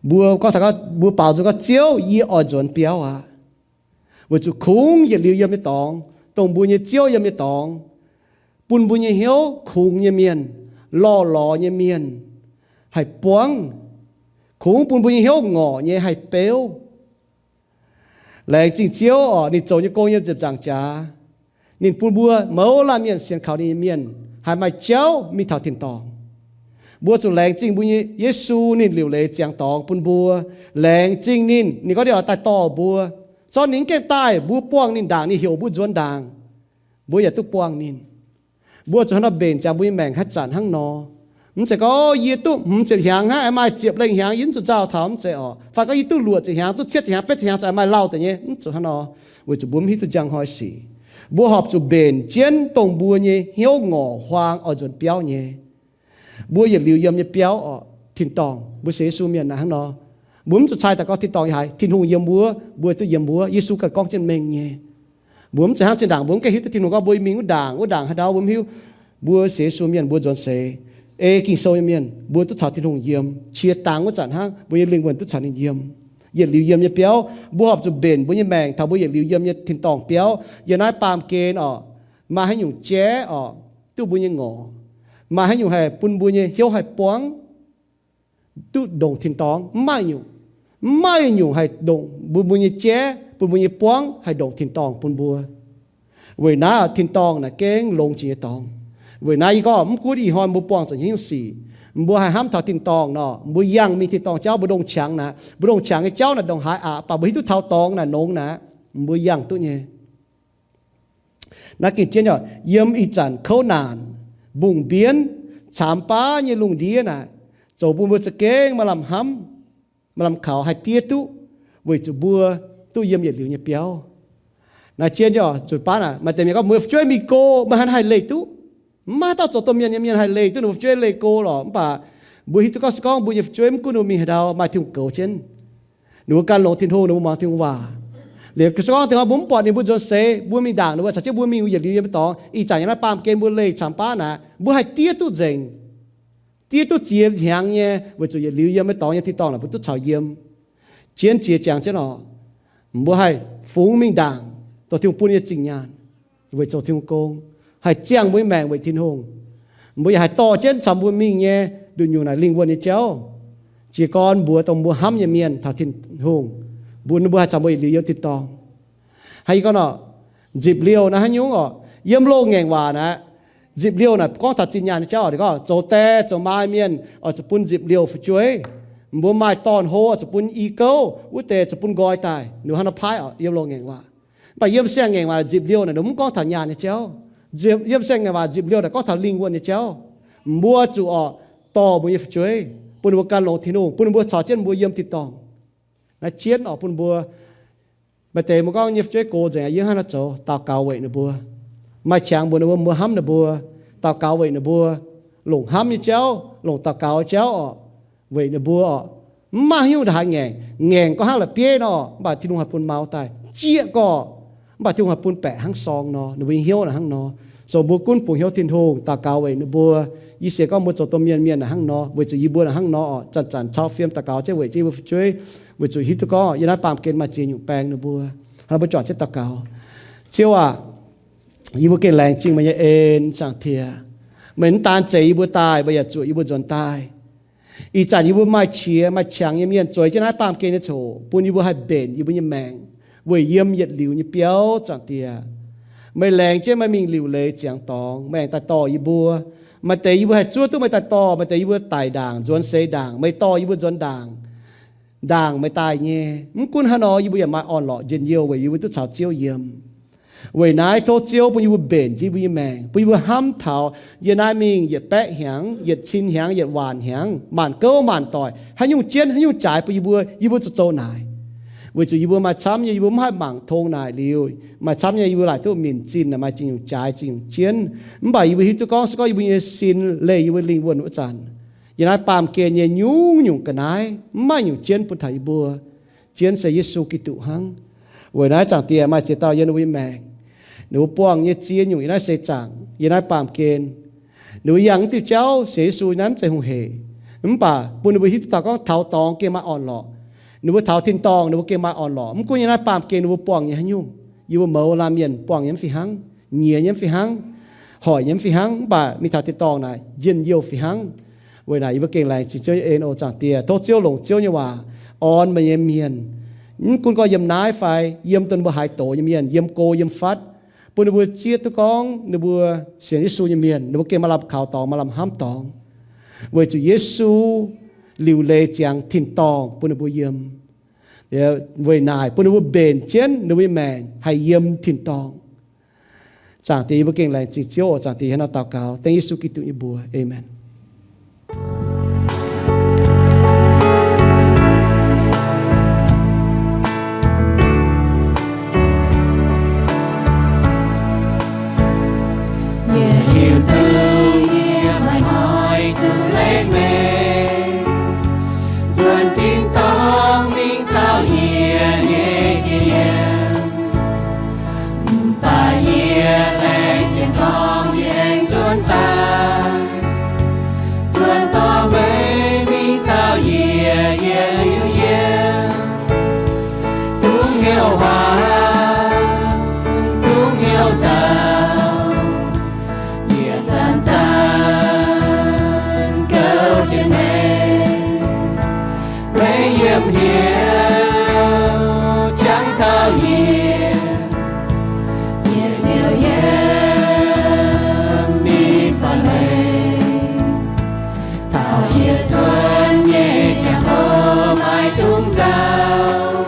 mbuo gorngv taux, mbuo baaux nzung gorngv, Ziouv, yie oix nzuonx biauv aqv. Weic zuqc kungx yietc liuz yiem nyei dorngx, dongh mbuo nyei Ziouv yiem nyei dorngx, bun mbuo nyei hnyouv kungx nyei mienh, lorh lorz nyei mienh haih buangv, kungx bun mbuo nyei hnyouv ngorc nyei haih beuv. Laengz zingh Ziouv orqc, ninh zoux nyei gong yiem ziepc nzaangc jaax, ninh bun mbuo mouz laanh mienh sienx kaux ninh nyei mienh haih maaih jauv mingh taux tin-dorngh. Mbuo zuqc laengz zingh mbuo nyei Yesu, ninh liuc leiz ziangx dorngx bun mbuo. Laengz zingh ninh, ninh gorngv ninh oix daaih dorh mbuo. Zorqv ninh mv gaengh daaih, mbuo buangh ninh ndaangc, ninh heuc mbuo nzuonx ndaangc, mbuo yaac duqv buangh ninh. Mbuo zuqc hnangv nor mbenc ziangx mbuo nyei maengc haaix zanc hnangv nor. Mv zeiz gorngv, o, yie duqv hmz ziepc hnyangx hnangv, aengx maaih ziepc lengh hnyangx yie mv zuqc nzauh taux, mv zeiz orqc. Fai gorngv yie duqv luoqc ziepc hnyangx, duqv cietv ziepc hnyangx, betv ziepc hnyangx zuqc aengx maaih lauh deix nyei, mv zuqc hnangv nor. Weic zuqc mbuo mv hiuv duqv njang hnoi sic. Mbuo horpc zuqc mbenc jienv dongh mbuo nyei hnyouv ngorc huaang oix nzuonx biauv nyei. Mbuo yietc liuz yiem nyei biauv orqc, tin-dorngh. Mbuo sienx Yesu mienh naaic hnangv nor. Mbuo mv zuqc cai daaih gorngv tin-dorngh yiem haaix, Tin-Hungh yiem wuov, mbuo duqv yiem wuov. Yesu ganh gorngv jienv mengh nyei. Mbuo mv zeiz hnangv zinh ndaangc mbuo mv gaengh hiuv duqv Tin-Hungh gorngv mbuo mingh wuov ndaangc, wuov ndaangc haaix ndau mbuo mv hiuv. Mbuo sienx Yesu mienh mbuo nzuonx seix, ei Ging-Sou nyei mienh, mbuo duqv caux Tin-Hungh yiem. Qiex dangx wuov zanc hnangv, mbuo nyei lingh wuonh duqv caux ninh yiem. Yietc liuz yiem nyei biauv, mbuo horpc zuqc mbenc mbuo nyei maengc taux mbuo yietc liuz yiem nyei tin-dorngh biauv. Yiem naaiv baamh gen orqc, maaih haaix nyungc jaiv orqc, duqv mbuo nyei ngorc, maaih haaix nyungc haih bun mbuo nyei hnyouv haih buangv, duqv ndongc tin-dorngh? Mv maaih nyungc. Mv maaih nyungc haih ndongc mbuo, mbuo nyei jaiv, bun mbuo nyei buangv haih ndongc tin-dorngh bun mbuo. Weic naaiv tin-dorngh naaic gengh longx jiex nyei dorngx. Weic naaiv yie gorngv mv gunv ih hnoi mbuo buangh zuqc hnyouv sic, mbuo haih hnamv taux tin-dorngh nor, mbuo yangh mingh tin-dorngh jauv, mbuo ndongc qangx naaic, mbuo ndongc qangx nyei jauv naaic ndongc haaix aqc, baac mbuo hiuv duqv taux dorngx naaic nongx naaic, mbuo yangh duqv nyei. Naaiv gengh jienv nyei, yiem ih zanc kouv naanc, mbungh mbienv, caamx baav nyei lungh ndiev naaic, zoux bun mbuo za'gengh maaih lamh hnamv, maaih lamh kaux haih diev duqv, weic zuqc mbuo duqv yiem yietc liuz nyei biauv. Naaiv jienv nyei oc, zuqc baav naaic maaih deix mienh gorngv, meih fu'jueiv mingh go, meih haaix haih leih duqv? Mv maaih dauh zoux domh mienh nyei mienh haih leih duqv ninh mbuo fu'jueiv leih go lorqc. Mv baac mbuo hiuv duqv gorngv se gorngv mbuo nyei fu'jueiv mv gunv ninh mbuo mingh haaix ndau maaih Tin-Hungh goux jienv, ninh mbuo gan longx Tin-Hungh, ninh mbuo muangx Tin-Hungh waac. Liuz se gorngv Tin-Hungh mbuo mv buatc ninh mbuo nzuonx seix, mbuo mingh ndaangc ninh mbuo caux jienv mbuo mingh yietc liuz yiem nyei dorngx, ih zanc yiem naaiv baamh gen mbuo leih caamx baav naaic, mbuo haih diev duqv nzengc, diev duqv ziex hnyangx nyei, weic zuqc yietc liuz yiem nyei dorngx nyei tin-dorngh naaic mbuo duqv caux yiem. Jienv jiex jangx jienv oc, mbuo haih fungx mingh ndaangc dongh Tin-Hungh bun nyei zingh nyaanh, weic zoux Tin-Hungh gong, haih ziangh mbuo nyei maengc weic Tin-Hungh. Mbuo yaac haih dorh jienv caux mbuo mingh nyei nduqc nyungc naaic lingh wuonh nyei jauv. Jiez gorn mbuox dongh mbuo hnamv nyei mienh taux Tin-Hungh, mbuo, ninh mbuo haih caux mbuo yietc liuz yiem tin-dorngh. Hnangv yie gorngv nor, nzipc liouh naaiv haaix nyungc oc? Yiem loz-ngaengc waac naaiv, nzipc liouh naaic gorngv taux zinh nyaanh nyei jauv oc. Ninh gorngv zoux die zoux maa mienh oix zuqc bun nzipc liouh fu'jueiv. Mbuo maaih dorn-hlo oix zuqc bun i gouv, wuov deix zuqc bun nqoi daaih. Ninh hnangv nor paaiv oc, yiem loz-ngaengc waac. Mv baac yiem siang-ngaengc waac nzipc liouh naaic ninh mv gorngv taux nyaanh nyei jauv. Nzipc, yiem siang-ngaengc waac nzipc liouh naaic gorngv taux lingh wuonh nyei jauv. Mbuo zuqc oc dorh mbuo nyei fu'jueiv, bun ninh mbuo gan longx Tin-Hungh, bun ninh mbuo caux jienv mbuo yiem tin-dorngh. Naaiv jienv oc bun mbuo Maaih deix mbuo gorngv nyei fu'jueiv gox nzengc, yie hnangv naaiv zoux daux gaux weic ninh mbuo. Maaih qangx mbuox ninh mbuo, mbuo hnamv ninh mbuo, daux gaux weic ninh mbuo, longc hnamv nyei jauv, longc daux gaux jauv orqc, weic ninh mbuo orqc. Mv maaih haaix nyungc ndongc haaix ngaengc, ngaengc gorngv hnangv la'bieiv nor, mv baac Tin-Hungh haih bun mau daaih. Jieqv gorngv, mv baac Tin-Hungh haih bun baeqc hnangv sorng nor, ninh mbuo nyei hnyouv naaic hnangv nor. Zoux mbuo gunv bungx hnyouv Tin-Hungh, daux gaux weic ninh mbuo. Yie sienx gorngv mbuo zoux domh mienh, mienh naaic hnangv nor, weic zuqc yie mbuo naaic hnangv nor orqc, zanc-zanc cau fiem daux gaux jienv weic jienv yie mbuo fu'jueiv, weic zuqc hiuv duqv gorngv yiem naaiv baamh gen maaih ziex nyungc baeng ninh mbuo. Hnangv nor mbuo juangc jienv daux gaux. Ziouv aac, yie mbuo gengh laengz zingh meih nyei en, Zaangc Diex. Meih mv daan zeix yie mbuo daaih, mbuo yaac zuoqc yie mbuo nzuonx daaih. Ih zanc yie mbuo maaih qiex maaih qangx nyei mienh zueiz jienv naaiv baamh gen nyei coc, bun yie mbuo haih mbenc yie mbuo nyei maengc weic yiem yietc liuz nyei biauv, Zaangc Diex. Meih laengz jienv meih mingh liuc leiz ziangx dorngx, meih aengx daaih dorh yie mbuo. Maaih deix yie mbuo haih zuov duqv meih daaih dorh, maaih deix yie mbuo daic ndaangc, nzuonx seix ndaangc, meih dorh yie mbuo nzuonx ndaangc. Ndaangc meih daaih nyei. Mv gunv hnangv nor, yie mbuo yaac maaih orn-lorqc njien-youh weic yie mbuo duqv caux Ziouv yiem. Weic naaiv tov Ziouv bun yie mbuo mbenc jienv yie mbuo nyei maengc, bun yie mbuo hnamv taux yie naaiv mingh yietc baeqv hnyangx, yietc cin hnyangx, yietc waanc hnyangx, maanc gouv maanc doic, haaix nyungc jienv, haaix nyungc jaaix bun yie mbuo, yie mbuo zuqc zoux naaic. Weic zuqc yie mbuo maaih camv nyei, yie mbuo mv haih mangc tong naaic liuz, maaih camv nyei, yie mbuo laaic duqv minc zinh, maaih zinh nyungc jaaix, zinh nyungc jienv. Mv baac yie mbuo hiuv duqv gorngv, se gorngv yie mbuo nyei sin leih yie mbuo lingh wuonh wuov zanc, yiem naaiv baamh gen nyei nyungc-nyungc ga'naaiv, mv maaih nyungc jienv bun taux yie mbuo. Jienv se Yesu Giduc hnangv. Weic naaiv Zaangc Diex maaih ziex dauh yiem ninh mbuo nyei maengc, ninh mbuo buangh nyei ziex nyungc yiem naaiv seix zaangc, yiem naaiv baamh gen. Ninh mbuo yangh mv diuh jauv sienx Yesu naaiv mv zeiz hungh heic, mv baac bun ninh mbuo hiuv duqv taux gorngv taux dorngx gengh maaih orn-lorqc. Ninh mbuo taux tin-dorngh ninh mbuo gengh maaih orn-lorqc. Mv gunv yiem naaiv baamh gen ninh mbuo buangh nyei haaix nyungc, yie mbuo mouz laanh mienh buangh nyei mv fih hnangv, nyiex nyei mv fih hnangv, hoic nyei mv fih hnangv, mv baac mingh taux tin-dorngh naaic njien-youh fih hnangv. Weic naaic yie mbuo gengh laengz zingh Ziouv nyei en oc Zaangc Diex. Tov Ziouv longc Ziouv nyei waac orn meih nyei mienh, mv gunv gorngv yiem naaiv fai yiem dongh ninh mbuo haaix doz nyei mienh, yiem go yiem fatv, bun ninh mbuo zieqv duqv gorngv ninh mbuo sienx Yesu nyei mienh, ninh mbuo gengh maaih lamh kaux dorngx, maaih lamh hnamv dorngx. Weic zuqc Yesu liuc leiz ziangx tin-dorngh bun ninh mbuo yiem. Weic naaic bun ninh mbuo mbenc jienv ninh mbuo nyei maengc haih yiem tin-dorngh. Zaangc Diex, yie mbuo gengh laengz zingh Ziouv oc Zaangc Diex. Hnangv naaiv daux gaux dengv Yesu Giduc nyei mbuox, aamen. Yie hiuv duqv yie maiv hnoi zuqc leiz meih, nzuonx tin-dorngh mingh caux yie nyei jiex yiem. Mv baac yie laengz jienv dorngx yie aengx nzuonx daaih, nzuonx dorh meih mingh caux yie yietc liuz yiem. Dungx hnyouv huaax, dungx hnyouv nzauh, yie zanc-zanc gouv jienv meih. Meih yiem hnyouv jangx taux yie, yie ziouc yiem ninh fatv meih. Taux yie zuonx nyei jangx-hoc maiv dungx nzauh,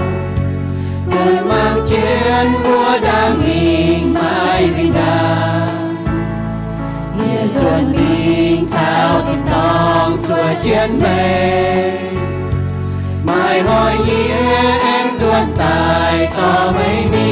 gunv mangc jienv wuov ndaangc mingh maiv winh ndaangc. Yie nzuonx mingh taux tin-dorngh zuov jienv meih, maaih hnoi yie aengx nzuonx daaih dorh meih mingh.